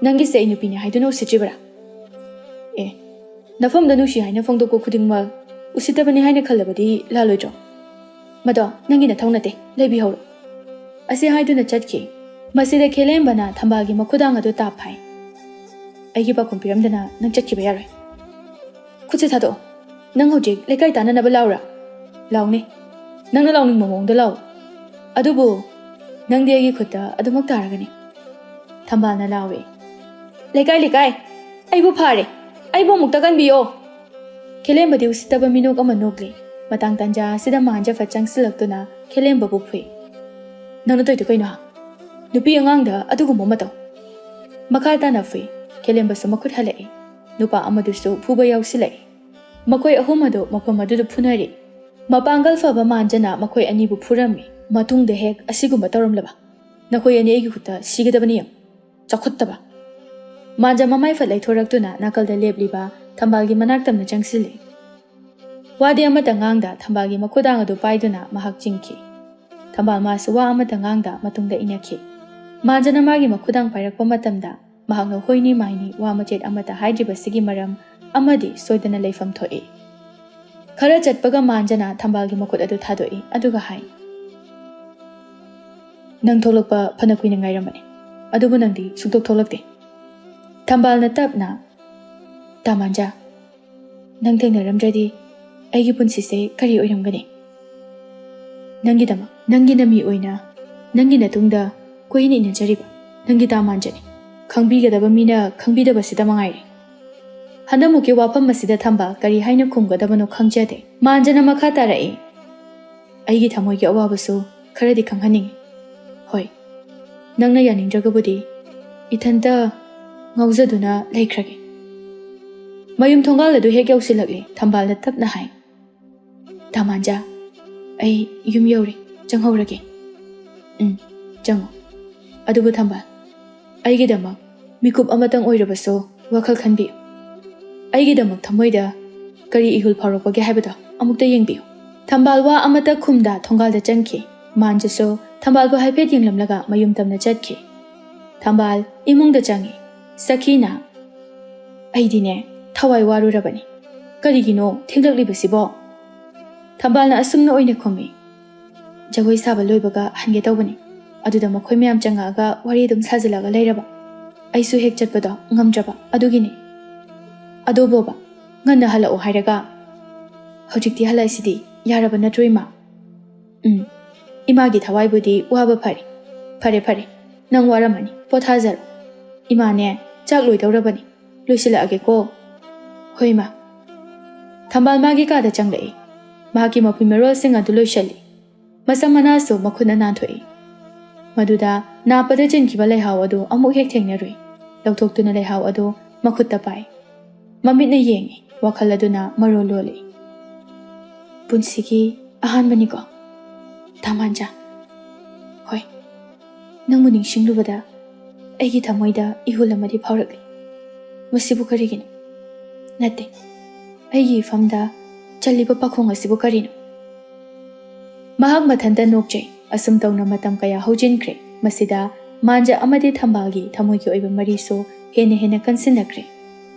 ꯅꯪꯒꯤꯁꯦ ꯑꯩ ꯅꯨꯄꯤꯅꯤ ꯍꯥꯏꯗꯨꯅ ꯎꯁꯤꯠꯇ꯭ꯔꯤꯕꯔꯥ? ꯑꯦ, ꯅꯐꯝꯗ ꯅꯨꯡꯁꯤ ꯍꯥꯏꯅ ꯐꯣꯡꯗꯣꯛꯄ ꯈꯨꯗꯤꯡꯃꯛ ꯎꯁꯤꯠꯇꯕꯅꯤ ꯍꯥꯏꯅ ꯈꯜꯂꯕꯗꯤ ꯂꯥꯜꯂꯣꯏꯗ꯭ꯔꯣ? ꯃꯗꯣ ꯅꯪꯒꯤ ꯅꯊꯧ ꯅꯠꯇꯦ, ꯂꯩꯕꯤꯍꯧꯔꯣ꯫ ꯑꯁꯤ ꯍꯥꯏꯗꯨꯅ ꯆꯠꯈꯤ꯫ ꯃꯁꯤꯗ ꯈꯦꯂꯦꯝꯕꯅ ꯊꯝꯕꯥꯜꯒꯤ ꯃꯈꯨꯗꯥꯡ ꯑꯗꯨ ꯇꯥꯞ ꯐꯥꯏ꯫ ꯑꯩꯒꯤ ꯄꯥꯎꯈꯨꯝ ꯄꯤꯔꯝꯗꯅ ꯅꯪ ꯆꯠꯈꯤꯕ ꯌꯥꯔꯣꯏ꯫ ꯈꯨꯠꯁꯦ ꯊꯥꯗꯣꯛꯑꯣ꯫ ꯅꯪ ꯍꯧꯖꯤꯛ ꯂꯩꯀꯥꯏ ꯇꯥꯟꯅꯅꯕ ꯂꯥꯎꯔꯥ? ꯂꯥꯎꯅꯦ꯫ ꯅꯪꯅ ꯂꯥꯎꯅꯤꯡꯕ ꯃꯑꯣꯡꯗ ꯂꯥꯎ꯫ ꯑꯗꯨꯕꯨ ꯅꯪꯗꯤ ꯑꯩꯒꯤ ꯈꯨꯠꯇ ꯑꯗꯨꯃꯛ ꯇꯥꯔꯒꯅꯤ꯫ ꯊꯝꯕꯥꯜꯅ ꯂꯥꯎꯏ꯫ ꯂꯩꯀꯥꯏ, ꯂꯩꯀꯥꯏ, ꯑꯩꯕꯨ ꯐꯥꯔꯦ꯫ ꯑꯩꯕꯨ ꯑꯃꯨꯛꯇ ꯀꯟꯕꯤꯌꯣ꯫ ꯈꯦꯂꯦꯝꯕꯗꯤ ꯎꯁꯤꯠꯇꯕ ꯃꯤꯅꯣꯛ ꯑꯃ ꯅꯣꯛꯂꯤ꯫ ꯃꯇꯥꯡ ꯇꯥꯟꯖꯥ ꯑꯁꯤꯗ ꯃꯥꯟꯖ ꯐꯠ ꯆꯪꯁꯤꯜꯂꯛꯇꯨꯅ ꯈꯦꯂꯦꯝꯕꯕꯨ ꯐꯨꯏ꯫ ꯅꯪꯅ ꯇꯧꯏꯗꯣ ꯀꯩꯅꯣ, ꯍꯥ? ꯅꯨꯄꯤ ꯑꯉꯥꯡꯗ ꯑꯗꯨꯒꯨꯝꯕ ꯃꯇꯧ꯫ ꯃꯈꯥ ꯇꯥꯅ ꯐꯨꯏ꯫ ꯈꯦꯂꯦꯝꯕꯁꯨ ꯃꯈꯨꯠ ꯍꯜꯂꯛꯏ꯫ ꯅꯨꯄꯥ ꯑꯃꯗꯨꯁꯨ ꯐꯨꯕ ꯌꯥꯎꯁꯤꯜꯂꯛꯏ꯫ ꯃꯈꯣꯏ ꯑꯍꯨꯝ ꯑꯗꯨ ꯃꯐꯝ ꯑꯗꯨꯗ ꯐꯨꯅꯔꯤ꯫ ꯃꯄꯥꯡꯒꯜ ꯐꯕ ꯃꯥꯟꯖꯅ ꯃꯈꯣꯏ ꯑꯅꯤꯕꯨ ꯐꯨꯔꯝꯃꯤ꯫ ꯃꯇꯨꯡꯗ ꯍꯦꯛ ꯑꯁꯤꯒꯨꯝꯕ ꯇꯧꯔꯝꯂꯕ? ꯅꯈꯣꯏ ꯑꯅꯤ ꯑꯩꯒꯤ ꯈꯨꯠꯇ ꯁꯤꯒꯗꯕꯅꯤ ꯌꯦꯡꯉꯨ꯫ ꯆꯥꯎꯈꯠꯇꯕ꯫ ꯃꯥꯟꯖ ꯃꯃꯥꯏ ꯐꯠ ꯂꯩꯊꯣꯔꯛꯇꯨꯅ ꯅꯥꯀꯜꯗ ꯂꯦꯞꯂꯤꯕ ꯊꯝꯕꯥꯜꯒꯤ ꯃꯅꯥꯛ ꯇꯝꯅ ꯆꯪꯁꯤꯜꯂꯤ꯫ ꯋꯥꯗꯤ ꯑꯃꯠꯇ ꯉꯥꯡꯗ ꯊꯝꯕꯥꯜꯒꯤ ꯃꯈꯨꯗꯥꯡ ꯑꯗꯨ ꯄꯥꯏꯗꯨꯅ ꯃꯍꯥꯛ ꯆꯤꯡꯈꯤ꯫ ꯊꯝꯕꯥꯜ ꯃꯥꯁꯨ ꯋꯥ ꯑꯃꯠꯇ ꯉꯥꯡꯗ ꯃꯇꯨꯡꯗ ꯏꯟꯅꯈꯤ꯫ ꯃꯥꯟꯖꯅ ꯃꯥꯒꯤ ꯃꯈꯨꯗꯥꯡ ꯄꯥꯏꯔꯛꯄ ꯃꯇꯝꯗ ꯃꯍꯥꯛꯅ ꯍꯣꯏꯅꯤ ꯃꯥꯏꯅꯤ ꯋꯥ ꯃꯆꯦꯠ ꯑꯃꯠꯇ ꯍꯥꯏꯗ꯭ꯔꯤꯕꯁꯤꯒꯤ ꯃꯔꯝ ꯑꯃꯗꯤ ꯁꯣꯏꯗꯅ ꯂꯩꯐꯝ ꯊꯣꯛꯏ꯫ ꯈꯔ ꯆꯠꯄꯒ ꯃꯥꯟꯖꯅ ꯊꯝꯕꯥꯜꯒꯤ ꯃꯈꯨꯠ ꯑꯗꯨ ꯊꯥꯗꯣꯛꯏ, ꯑꯗꯨꯒ ꯍꯥꯏ, "ꯅꯪ ꯊꯣꯛꯂꯛꯄ ꯐꯅ ꯀꯨꯏꯅ ꯉꯥꯏꯔꯝꯕꯅꯤ, ꯑꯗꯨꯕꯨ ꯅꯪꯗꯤ ꯁꯨꯡꯊꯣꯛ ꯊꯣꯛꯂꯛꯇꯦ꯫" ꯊꯝꯕꯥꯜꯅ ꯇꯞꯅ, "ꯇꯥ ꯃꯥꯟꯖ, ꯅꯪ ꯊꯦꯡꯅꯔꯝꯗ꯭ꯔꯗꯤ ꯑꯩꯒꯤ ꯄꯨꯟꯁꯤꯁꯦ ꯀꯔꯤ ꯑꯣꯏꯔꯝꯒꯅꯤ? ꯅꯪꯒꯤꯗꯃꯛ, ꯅꯪꯒꯤ ꯅꯃꯤ ꯑꯣꯏꯅ, ꯅꯪꯒꯤ ꯅꯇꯨꯡꯗ ꯀꯣꯏꯏꯟ ꯏꯟꯅꯖꯔꯤꯕ ꯅꯪꯒꯤ ꯇꯥ ꯃꯥꯟꯖꯅꯤ꯫ ꯈꯪꯕꯤꯒꯗꯕ ꯃꯤꯅ ꯈꯪꯕꯤꯗꯕꯁꯤꯗ ꯃꯉꯥꯏꯔꯦ꯫" ꯍꯟꯗꯛꯃꯨꯛꯀꯤ ꯋꯥꯐꯝ ꯑꯁꯤꯗ ꯊꯝꯕꯥꯜ ꯀꯔꯤ ꯍꯥꯏꯅ ꯈꯨꯝꯒꯗꯕꯅꯣ ꯈꯪꯖꯗꯦ꯫ ꯃꯥꯟꯖꯅ ꯃꯈꯥ ꯇꯥꯔꯛꯏ, "ꯑꯩꯒꯤ ꯊꯃꯣꯏꯒꯤ ꯑꯋꯥꯕꯁꯨ ꯈꯔꯗꯤ ꯈꯪꯍꯟꯅꯤꯡꯏ꯫ ꯍꯣꯏ, ꯅꯪꯅ ꯌꯥꯅꯤꯡꯗ꯭ꯔꯒꯕꯨꯗꯤ ꯏꯊꯟꯇ ꯉꯥꯎꯖꯗꯨꯅ ꯂꯩꯈ꯭ꯔꯒꯦ꯫" ꯃꯌꯨꯝ ꯊꯣꯡꯒꯥꯜ ꯑꯗꯨ ꯍꯦꯛ ꯌꯧꯁꯤꯜꯂꯛꯂꯦ꯫ ꯊꯝꯕꯥꯜꯅ ꯇꯞꯅ ꯍꯥꯏ, "ꯇꯥ ꯃꯥꯟꯖ, ꯑꯩ ꯌꯨꯝ ꯌꯧꯔꯦ, ꯆꯪꯍꯧꯔꯒꯦ꯫" "ꯎꯝ, ꯆꯪꯉꯣ꯫ ꯑꯗꯨꯕꯨ ꯊꯝꯕꯥꯜ, ꯑꯩꯒꯤꯗꯃꯛ ꯃꯤꯀꯨꯞ ꯑꯃꯇꯪ ꯑꯣꯏꯔꯕꯁꯨ ꯋꯥꯈꯜ ꯈꯟꯕꯤꯌꯨ꯫ ꯑꯩꯒꯤꯗꯃꯛ ꯊꯃꯣꯏꯗ ꯀꯔꯤ ꯏꯍꯨꯜ ꯐꯥꯎꯔꯛꯄꯒꯦ ꯍꯥꯏꯕꯗꯣ ꯑꯃꯨꯛꯇ ꯌꯦꯡꯕꯤꯌꯨ꯫ ꯊꯝꯕꯥꯜ ꯋꯥ ꯑꯃꯇ ꯈꯨꯝꯗ ꯊꯣꯡꯒꯥꯜꯗ ꯆꯪꯈꯤ꯫ ꯃꯥꯟꯖꯁꯨ ꯊꯝꯕꯥꯜꯕꯨ ꯍꯥꯏꯐꯦꯠ ꯌꯦꯡꯂꯝꯂꯒ ꯃꯌꯨꯝ ꯇꯝꯅ ꯆꯠꯈꯤ꯫ ꯊꯝꯕꯥꯜ ꯏꯃꯨꯡꯗ ꯆꯪꯉꯤ꯫ ꯁꯈꯤꯅ, "ꯑꯩꯗꯤꯅꯦ, ꯊꯋꯥꯏ ꯋꯥꯔꯨꯔꯕꯅꯤ꯫ ꯀꯔꯤꯒꯤꯅꯣ ꯊꯦꯡꯂꯛꯂꯤꯕꯁꯤꯕꯣ?" ꯊꯝꯕꯥꯜꯅ ꯑꯁꯨꯝꯅ ꯑꯣꯏꯅ ꯈꯨꯝꯃꯤ, "ꯖꯒꯣꯏ ꯁꯥꯕ ꯂꯣꯏꯕꯒ ꯍꯟꯒꯦ ꯇꯧꯕꯅꯤ꯫ ꯑꯗꯨꯗ ꯃꯈꯣꯏ ꯃꯌꯥꯝ ꯆꯪꯉꯛꯑꯒ ꯋꯥꯔꯤ ꯑꯗꯨꯝ ꯁꯥꯖꯤꯜꯂꯒ ꯂꯩꯔꯕ꯫ ꯑꯩꯁꯨ ꯍꯦꯛ ꯆꯠꯄꯗꯣ ꯉꯝꯗ꯭ꯔꯕ, ꯑꯗꯨꯒꯤꯅꯤ꯫ ꯑꯗꯣ ꯕꯣꯕꯥ, ꯉꯟꯅ ꯍꯜꯂꯛꯑꯣ ꯍꯥꯏꯔꯒ ꯍꯧꯖꯤꯛꯇꯤ ꯍꯜꯂꯛꯏꯁꯤꯗꯤ, ꯌꯥꯔꯕ ꯅꯠꯇ꯭ꯔꯣ, ꯏꯃꯥ?" "ꯎꯝ, ꯏꯃꯥꯒꯤ ꯊꯋꯥꯏꯕꯨꯗꯤ ꯋꯥꯕ ꯐꯔꯦ꯫ ꯐꯔꯦ, ꯐꯔꯦ, ꯅꯪ ꯋꯥꯔꯝꯃꯅꯤ, ꯄꯣꯊꯥꯖꯔꯣ꯫ ꯏꯃꯥꯅꯦ, ꯆꯥꯛ ꯂꯣꯏꯗꯧꯔꯕꯅꯤ, ꯂꯣꯏꯁꯤꯜꯂꯛꯑꯒꯦꯀꯣ꯫" "ꯍꯣꯏ, ꯏꯃꯥ꯫" ꯊꯝꯕꯥꯜ ꯃꯥꯒꯤ ꯀꯥꯗ ꯆꯪꯂꯛꯏ꯫ ꯃꯍꯥꯛꯀꯤ ꯃꯐꯤ ꯃꯔꯣꯜꯁꯤꯡ ꯑꯗꯨ ꯂꯣꯏꯁꯤꯜꯂꯤ꯫ ꯃꯁꯝ ꯃꯅꯥꯁꯨ ꯃꯈꯨꯠꯅ ꯅꯥꯟꯊꯣꯛꯏ꯫ ꯃꯗꯨꯗ ꯅꯥꯞꯄꯗ ꯆꯤꯟꯈꯤꯕ ꯂꯩꯍꯥꯎ ꯑꯗꯨ ꯑꯃꯨꯛ ꯍꯦꯛ ꯊꯦꯡꯅꯔꯨꯏ꯫ ꯂꯧꯊꯣꯛꯇꯨꯅ ꯂꯩꯍꯥꯎ ꯑꯗꯨ ꯃꯈꯨꯠꯇ ꯄꯥꯏ꯫ ꯃꯃꯤꯠꯅ ꯌꯦꯡꯉꯤ, ꯋꯥꯈꯜ ꯑꯗꯨꯅ ꯃꯔꯣꯜ ꯂꯣꯜꯂꯤ꯫ "ꯄꯨꯟꯁꯤꯒꯤ ꯑꯍꯥꯟꯕꯅꯤꯀꯣ, ꯊꯥꯃꯥꯟꯖꯥ꯫ ꯍꯣꯏ, ꯅꯪꯕꯨ ꯅꯤꯡꯁꯤꯡꯂꯨꯕꯗ ꯑꯩꯒꯤ ꯊꯃꯣꯏꯗ ꯏꯍꯨꯜ ꯑꯃꯗꯤ ꯐꯥꯎꯔꯛꯂꯤ꯫ ꯃꯁꯤꯕꯨ ꯀꯔꯤꯒꯤꯅꯣ? ꯅꯠꯇꯦ, ꯑꯩꯒꯤ ꯏꯐꯝꯗ ꯆꯜꯂꯤꯕ ꯄꯥꯈꯣꯡ ꯑꯁꯤꯕꯨ ꯀꯔꯤꯅꯣ?" ꯃꯍꯥꯛ ꯃꯊꯟꯇ ꯅꯣꯛꯆꯩ꯫ ꯑꯁꯨꯝ ꯇꯧꯅ ꯃꯇꯝ ꯀꯌꯥ ꯍꯧꯖꯤꯟꯈ꯭ꯔꯦ꯫ ꯃꯁꯤꯗ ꯃꯥꯟꯖ ꯑꯃꯗꯤ ꯊꯝꯕꯥꯜꯒꯤ ꯊꯃꯣꯏꯒꯤ ꯑꯣꯏꯕ ꯃꯔꯤꯁꯨ ꯍꯦꯟꯅ ꯍꯦꯟꯅ ꯀꯟꯁꯤꯟꯅꯈ꯭ꯔꯦ꯫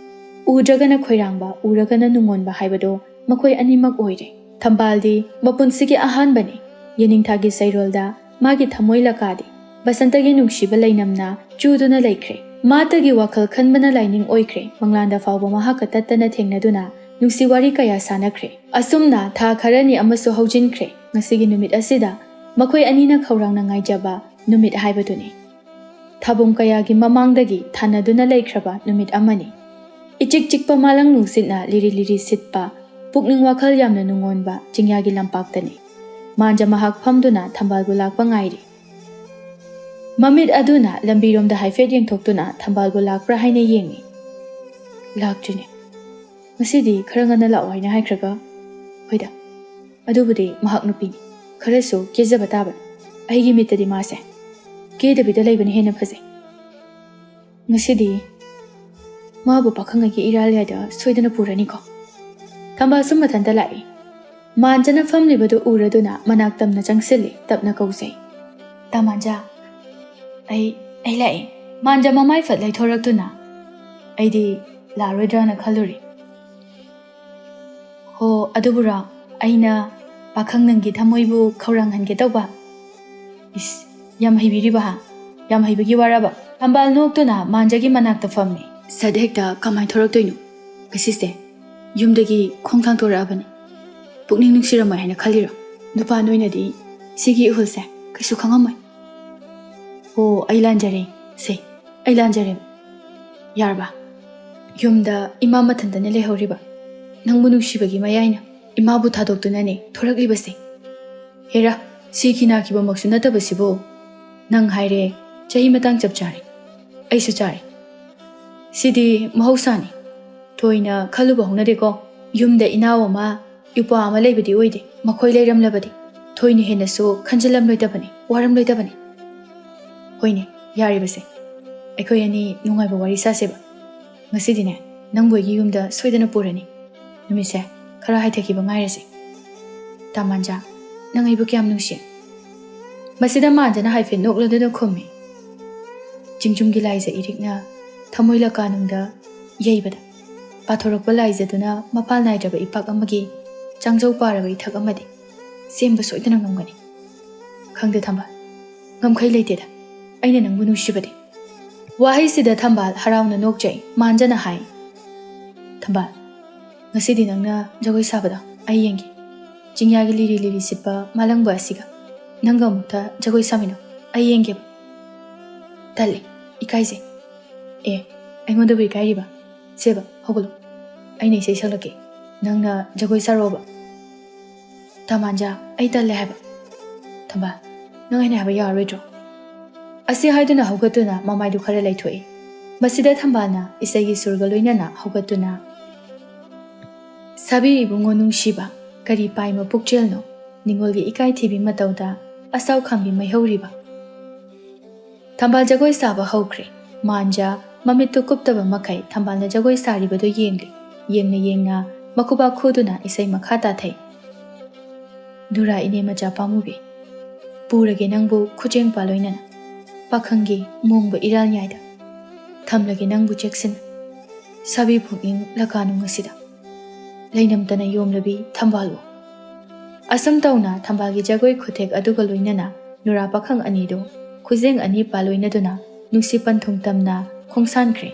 ꯎꯗ꯭ꯔꯒꯅ ꯈꯣꯏꯔꯥꯡꯕ, ꯎꯔꯒꯅ ꯅꯨꯡꯉꯣꯟꯕ ꯍꯥꯏꯕꯗꯨ ꯃꯈꯣꯏ ꯑꯅꯤꯃꯛ ꯑꯣꯏꯔꯦ꯫ ꯊꯝꯕꯥꯜꯗꯤ ꯃꯄꯨꯟꯁꯤꯒꯤ ꯑꯍꯥꯟꯕꯅꯤ꯫ ꯌꯦꯅꯤꯡꯊꯥꯒꯤ ꯆꯩꯔꯣꯜꯗ ꯃꯥꯒꯤ ꯊꯃꯣꯏ ꯂꯀꯥꯗꯤ ꯕꯁꯟꯇꯒꯤ ꯅꯨꯡꯁꯤꯕ ꯂꯩꯅꯝꯅ ꯆꯨꯗꯨꯅ ꯂꯩꯈ꯭ꯔꯦ꯫ ꯃꯥꯇꯒꯤ ꯋꯥꯈꯜ ꯈꯟꯕꯅ ꯂꯥꯏꯅꯤꯡ ꯑꯣꯏꯈ꯭ꯔꯦ꯫ ꯃꯪꯂꯥꯟꯗ ꯐꯥꯎꯕ ꯃꯍꯥꯛꯀ ꯇꯠꯇꯅ ꯊꯦꯡꯅꯗꯨꯅ ꯅꯨꯡꯁꯤ ꯋꯥꯔꯤ ꯀꯌꯥ ꯁꯥꯟꯅꯈ꯭ꯔꯦ꯫ ꯑꯁꯨꯝꯅ ꯊꯥ ꯈꯔꯅꯤ ꯑꯃꯁꯨ ꯍꯧꯖꯤꯟꯈ꯭ꯔꯦ꯫ ꯉꯁꯤꯒꯤ ꯅꯨꯃꯤꯠ ꯑꯁꯤꯗ ꯃꯈꯣꯏ ꯑꯅꯤꯅ ꯈꯧꯔꯥꯡꯅ ꯉꯥꯏꯖꯕ ꯅꯨꯃꯤꯠ ꯍꯥꯏꯕꯗꯨꯅꯤ꯫ ꯊꯥꯕꯨꯡ ꯀꯌꯥꯒꯤ ꯃꯃꯥꯡꯗꯒꯤ ꯊꯥꯅꯗꯨꯅ ꯂꯩꯈ꯭ꯔꯕ ꯅꯨꯃꯤꯠ ꯑꯃꯅꯤ꯫ ꯏꯆꯤꯛ ꯆꯤꯛꯄ ꯃꯥꯂꯪ ꯅꯨꯡꯁꯤꯠꯅ ꯂꯤꯔꯤ ꯂꯤꯔꯤ ꯁꯤꯠꯄ, ꯄꯨꯛꯅꯤꯡ ꯋꯥꯈꯜ ꯌꯥꯝꯅ ꯅꯨꯡꯉꯣꯟꯕ ꯆꯤꯡꯌꯥꯒꯤ ꯂꯝꯄꯥꯛꯇꯅꯤ꯫ ꯃꯥꯟꯖ ꯃꯍꯥꯛ ꯐꯝꯗꯨꯅ ꯊꯝꯕꯥꯜꯕꯨ ꯂꯥꯛꯄ ꯉꯥꯏꯔꯤ꯫ ꯃꯃꯤꯠ ꯑꯗꯨꯅ ꯂꯝꯕꯤꯔꯣꯝꯗ ꯍꯥꯏꯐꯦꯠ ꯌꯦꯡꯊꯣꯛꯇꯨꯅ ꯊꯝꯕꯥꯜꯕꯨ ꯂꯥꯛꯄ꯭ꯔꯥ ꯍꯥꯏꯅ ꯌꯦꯡꯏ꯫ ꯂꯥꯛꯇ꯭ꯔꯤꯅꯦ꯫ ꯉꯁꯤꯗꯤ ꯈꯔ ꯉꯟꯅ ꯂꯥꯛꯑꯣ ꯍꯥꯏꯅ ꯍꯥꯏꯈ꯭ꯔꯒ꯫ ꯍꯣꯏꯗ, ꯑꯗꯨꯕꯨꯗꯤ ꯃꯍꯥꯛ ꯅꯨꯄꯤꯅꯤ, ꯈꯔꯁꯨ ꯀꯦꯖꯕ ꯇꯥꯕꯅꯤ꯫ ꯑꯩꯒꯤ ꯃꯤꯠꯇꯗꯤ ꯃꯥꯁꯦ ꯀꯦꯗꯕꯤꯗ ꯂꯩꯕꯅ ꯍꯦꯟꯅ ꯐꯖꯩ꯫ ꯉꯁꯤꯗꯤ ꯃꯥꯕꯨ ꯄꯥꯈꯪꯉꯩꯒꯤ ꯏꯔꯥꯜ ꯌꯥꯏꯗ ꯁꯣꯏꯗꯅ ꯄꯨꯔꯅꯤꯀꯣ꯫ ꯊꯝꯕꯥꯜꯁꯨ ꯃꯊꯟꯇ ꯂꯥꯛꯏ꯫ ꯃꯥꯟꯖꯅ ꯐꯝꯂꯤꯕꯗꯨ ꯎꯔꯗꯨꯅ ꯃꯅꯥꯛ ꯇꯝꯅ ꯆꯪꯁꯤꯜꯂꯤ, ꯇꯞꯅ ꯀꯧꯖꯩ, "ꯇꯥ ꯃꯥꯟꯖꯥ, ꯑꯩ, ꯑꯩ ꯂꯥꯛꯑꯦ꯫" ꯃꯥꯟꯖꯥ ꯃꯃꯥꯏ ꯐꯠ ꯂꯩꯊꯣꯔꯛꯇꯨꯅ, "ꯑꯩꯗꯤ ꯂꯥꯛꯑꯔꯣꯏꯗ꯭ꯔꯥꯅ ꯈꯜꯂꯨꯔꯦ꯫ ꯍꯣ, ꯑꯗꯨꯕꯨꯔꯣ? ꯑꯩꯅ ꯄꯥꯈꯪ ꯅꯪꯒꯤ ꯊꯃꯣꯏꯕꯨ ꯈꯧꯔꯥꯡꯍꯟꯒꯦ ꯇꯧꯕ꯫" "ꯏꯁ, ꯌꯥꯝ ꯍꯩꯕꯤꯔꯤꯕ ꯍꯥ? ꯌꯥꯝ ꯍꯩꯕꯒꯤ ꯋꯥꯔꯕ?" ꯊꯝꯕꯥꯜ ꯅꯣꯛꯇꯨꯅ ꯃꯥꯟꯖꯥꯒꯤ ꯃꯅꯥꯛꯇ ꯐꯝꯃꯤ꯫ "ꯁꯠ ꯍꯦꯛꯇ ꯀꯃꯥꯏ ꯊꯣꯔꯛꯇꯣꯏꯅꯣ? ꯉꯁꯤꯁꯦ ꯌꯨꯝꯗꯒꯤ ꯈꯣꯡ ꯊꯥꯡꯗꯣꯔꯛꯑꯕꯅꯤ꯫ ꯄꯨꯛꯅꯤꯡ ꯅꯨꯡꯁꯤꯔꯝꯃꯣꯏ ꯍꯥꯏꯅ ꯈꯜꯂꯤꯔꯣ? ꯅꯨꯄꯥ ꯅꯣꯏꯅꯗꯤ ꯁꯤꯒꯤ ꯏꯍꯨꯜꯁꯦ ꯀꯩꯁꯨ ꯈꯪꯉꯝꯃꯣꯏ꯫" "ꯑꯣ, ꯑꯩ ꯂꯥꯟꯖꯔꯦ꯫ ꯁꯦ, ꯑꯩ ꯂꯥꯟꯖꯔꯦ꯫" "ꯌꯥꯔꯕ? ꯌꯨꯝꯗ ꯏꯃꯥ ꯃꯊꯟꯇꯅ ꯂꯩꯍꯧꯔꯤꯕ ꯅꯪꯕꯨ ꯅꯨꯡꯁꯤꯕꯒꯤ ꯃꯌꯥꯏꯅ ꯏꯃꯥꯕꯨ ꯊꯥꯗꯣꯛꯇꯨꯅꯅꯦ ꯊꯣꯔꯛꯂꯤꯕꯁꯦ꯫ ꯍꯦꯔꯥ, ꯁꯤꯈꯤ ꯅꯥꯈꯤꯕꯃꯛꯁꯨ ꯅꯠꯇꯕꯁꯤꯕꯨ꯫ ꯅꯪ ꯍꯥꯏꯔꯦ, ꯆꯍꯤ ꯃꯇꯥꯡ ꯆꯞ ꯆꯥꯔꯦ꯫ ꯑꯩꯁꯨ ꯆꯥꯔꯦ꯫ ꯁꯤꯗꯤ ꯃꯍꯧꯁꯥꯅꯤ꯫ ꯊꯣꯏꯅ ꯈꯜꯂꯨꯕ ꯍꯧꯅꯗꯦꯀꯣ꯫ ꯌꯨꯝꯗ ꯏꯅꯥꯎ ꯑꯃ, ꯏꯄ꯭ꯋꯥ ꯑꯃ ꯂꯩꯕꯗꯤ ꯑꯣꯏꯗꯦ꯫ ꯃꯈꯣꯏ ꯂꯩꯔꯝꯂꯕꯗꯤ ꯊꯣꯏꯅ ꯍꯦꯟꯅꯁꯨ ꯈꯟꯖꯤꯜꯂꯝꯂꯣꯏꯗꯕꯅꯤ, ꯋꯥꯔꯝꯂꯣꯏꯗꯕꯅꯤ꯫" "ꯍꯣꯏꯅꯦ, ꯌꯥꯔꯤꯕꯁꯦ꯫ ꯑꯩꯈꯣꯏ ꯑꯅꯤ ꯅꯨꯡꯉꯥꯏꯕ ꯋꯥꯔꯤ ꯁꯥꯁꯦꯕ꯫ ꯉꯁꯤꯗꯤꯅꯦ, ꯅꯪꯕꯨ ꯑꯩꯒꯤ ꯌꯨꯝꯗ ꯁꯣꯏꯗꯅ ꯄꯨꯔꯅꯤ꯫ ꯅꯨꯃꯤꯠꯁꯦ ꯈꯔ ꯍꯥꯏꯊꯈꯤꯕ ꯉꯥꯏꯔꯁꯦ꯫ ꯇꯥ ꯃꯥꯟꯖꯥ, ꯅꯪ ꯑꯩꯕꯨ ꯀꯌꯥꯝ ꯅꯨꯡꯁꯤ?" ꯃꯁꯤꯗ ꯃꯥꯟꯖꯥꯅ ꯍꯥꯏꯐꯦꯠ ꯅꯣꯛꯂꯗꯨꯅ ꯈꯨꯝꯃꯤ꯫ ꯆꯤꯡꯖꯨꯝꯒꯤ ꯂꯥꯏꯖ ꯏꯔꯤꯛꯅ ꯊꯃꯣꯏ ꯂꯀꯥꯅꯨꯡꯗ ꯌꯩꯕꯗ, ꯄꯥꯊꯣꯔꯛꯄ ꯂꯥꯏꯖꯗꯨꯅ ꯃꯄꯥꯜ ꯅꯥꯏꯗ꯭ꯔꯕ ꯏꯄꯥꯛ ꯑꯃꯒꯤ ꯆꯥꯡꯖꯧ ꯄꯥꯔꯕ ꯏꯊꯛ ꯑꯃꯗꯤ ꯁꯦꯝꯕ ꯁꯣꯏꯗꯅ ꯉꯝꯒꯅꯤ꯫ "ꯈꯪꯗꯦ ꯊꯝꯕꯥꯜ, ꯉꯝꯈꯩ ꯂꯩꯇꯦꯗ ꯑꯩꯅ ꯅꯪꯕꯨ ꯅꯨꯡꯁꯤꯕꯗꯤ꯫" ꯋꯥꯍꯩꯁꯤꯗ ꯊꯝꯕꯥꯜ ꯍꯔꯥꯎꯅ ꯅꯣꯛꯆꯩ꯫ ꯃꯥꯟꯖꯥꯅ ꯍꯥꯏ, "ꯊꯝꯕꯥꯜ, ꯉꯁꯤꯗꯤ ꯅꯪꯅ ꯖꯒꯣꯏ ꯁꯥꯕꯗꯣ ꯑꯩ ꯌꯦꯡꯒꯦ꯫ ꯆꯤꯡꯌꯥꯒꯤ ꯂꯤꯔꯤ ꯂꯤꯔꯤ ꯁꯤꯠꯄ ꯃꯥꯂꯪꯕ ꯑꯁꯤꯒ ꯅꯪꯒ ꯑꯃꯨꯛꯇ ꯖꯒꯣꯏ ꯁꯥꯃꯤꯟꯅꯧ, ꯑꯩ ꯌꯦꯡꯒꯦꯕ꯫" "ꯇꯜꯂꯦ, ꯏꯀꯥꯏꯖꯩ꯫ ꯑꯦ, ꯑꯩꯉꯣꯟꯗꯕꯨ ꯏꯀꯥꯏꯔꯤꯕ? ꯁꯦꯕ, ꯍꯧꯒꯠꯂꯣ꯫ ꯑꯩꯅ ꯏꯁꯩ ꯁꯛꯂꯛꯀꯦ, ꯅꯪꯅ ꯖꯒꯣꯏ ꯁꯥꯔꯛꯑꯣꯕ꯫" "ꯇꯥ ꯃꯥꯟꯖꯥ, ꯑꯩ ꯇꯜꯂꯦ ꯍꯥꯏꯕ꯫" "ꯊꯝꯕꯥꯜ, ꯅꯪ ꯑꯩꯅ ꯍꯥꯏꯕ ꯌꯥꯔꯣꯏꯗ꯭ꯔꯣ?" ꯑꯁꯤ ꯍꯥꯏꯗꯨꯅ ꯍꯧꯒꯠꯇꯨꯅ ꯃꯃꯥꯏꯗꯨ ꯈꯔ ꯂꯩꯊꯣꯛꯏ꯫ ꯃꯁꯤꯗ ꯊꯝꯕꯥꯜꯅ ꯏꯁꯩꯒꯤ ꯁꯨꯔꯒ ꯂꯣꯏꯅꯅ ꯍꯧꯒꯠꯇꯨꯅ, "ꯁꯥꯕꯤ ꯏꯕꯨꯡꯉꯣ ꯅꯨꯡꯁꯤꯕ, ꯀꯔꯤ ꯄꯥꯏꯃ ꯄꯨꯛꯆꯦꯜꯅꯣ, ꯅꯤꯉꯣꯜꯒꯤ ꯏꯀꯥꯏꯊꯤꯕꯤ ꯃꯇꯧꯗ ꯑꯁꯥꯎ ꯈꯥꯝꯕꯤ ꯃꯩꯍꯧꯔꯤꯕ꯫" ꯊꯝꯕꯥꯜ ꯖꯒꯣꯏ ꯁꯥꯕ ꯍꯧꯈ꯭ꯔꯦ꯫ ꯃꯥꯟꯖ ꯃꯃꯤꯠꯇꯨ ꯀꯨꯞꯇꯕ ꯃꯈꯩ ꯊꯝꯕꯥꯜꯅ ꯖꯒꯣꯏ ꯁꯥꯔꯤꯕꯗꯨ ꯌꯦꯡꯂꯤ꯫ ꯌꯦꯡꯅ ꯌꯦꯡꯅ ꯃꯈꯨꯕꯥꯛ ꯈꯨꯗꯨꯅ ꯏꯁꯩ ꯃꯈꯥ ꯇꯥꯊꯩ꯫ ꯅꯨꯔꯥ ꯏꯅꯦ ꯃꯆꯥ ꯄꯥꯝꯃꯨꯕꯤ, ꯄꯨꯔꯒꯦ ꯅꯪꯕꯨ ꯈꯨꯖꯦꯡ ꯄꯥꯂꯣꯏꯅꯅ, ꯄꯥꯈꯪꯒꯤ ꯃꯣꯡꯕ ꯏꯔꯥꯜ ꯌꯥꯏꯗ꯫ ꯊꯝꯂꯒꯦ ꯅꯪꯕꯨ ꯆꯦꯛꯁꯤꯟꯅ, ꯁꯥꯕꯤ ꯄꯨꯛꯅꯤꯡ ꯂꯀꯥꯅꯨꯡ ꯑꯁꯤꯗ꯫ ꯂꯩꯅꯝꯇꯅ ꯌꯣꯝꯂꯕꯤ ꯊꯝꯕꯥꯜ ꯑꯣ꯫ ꯑꯁꯨꯝ ꯇꯧꯅ ꯊꯝꯕꯥꯜꯒꯤ ꯖꯒꯣꯏ ꯈꯨꯊꯦꯛ ꯑꯗꯨꯒ ꯂꯣꯏꯅꯅ ꯅꯨꯔꯥ ꯄꯥꯈꯪ ꯑꯅꯤꯗꯨ ꯈꯨꯖꯦꯡ ꯑꯅꯤ ꯄꯥꯂꯣꯏꯅꯗꯨꯅ ꯅꯨꯡꯁꯤ ꯄꯟꯊꯨꯡ ꯇꯝꯅ ꯈꯣꯡꯁꯥꯟꯈ꯭ꯔꯦ꯫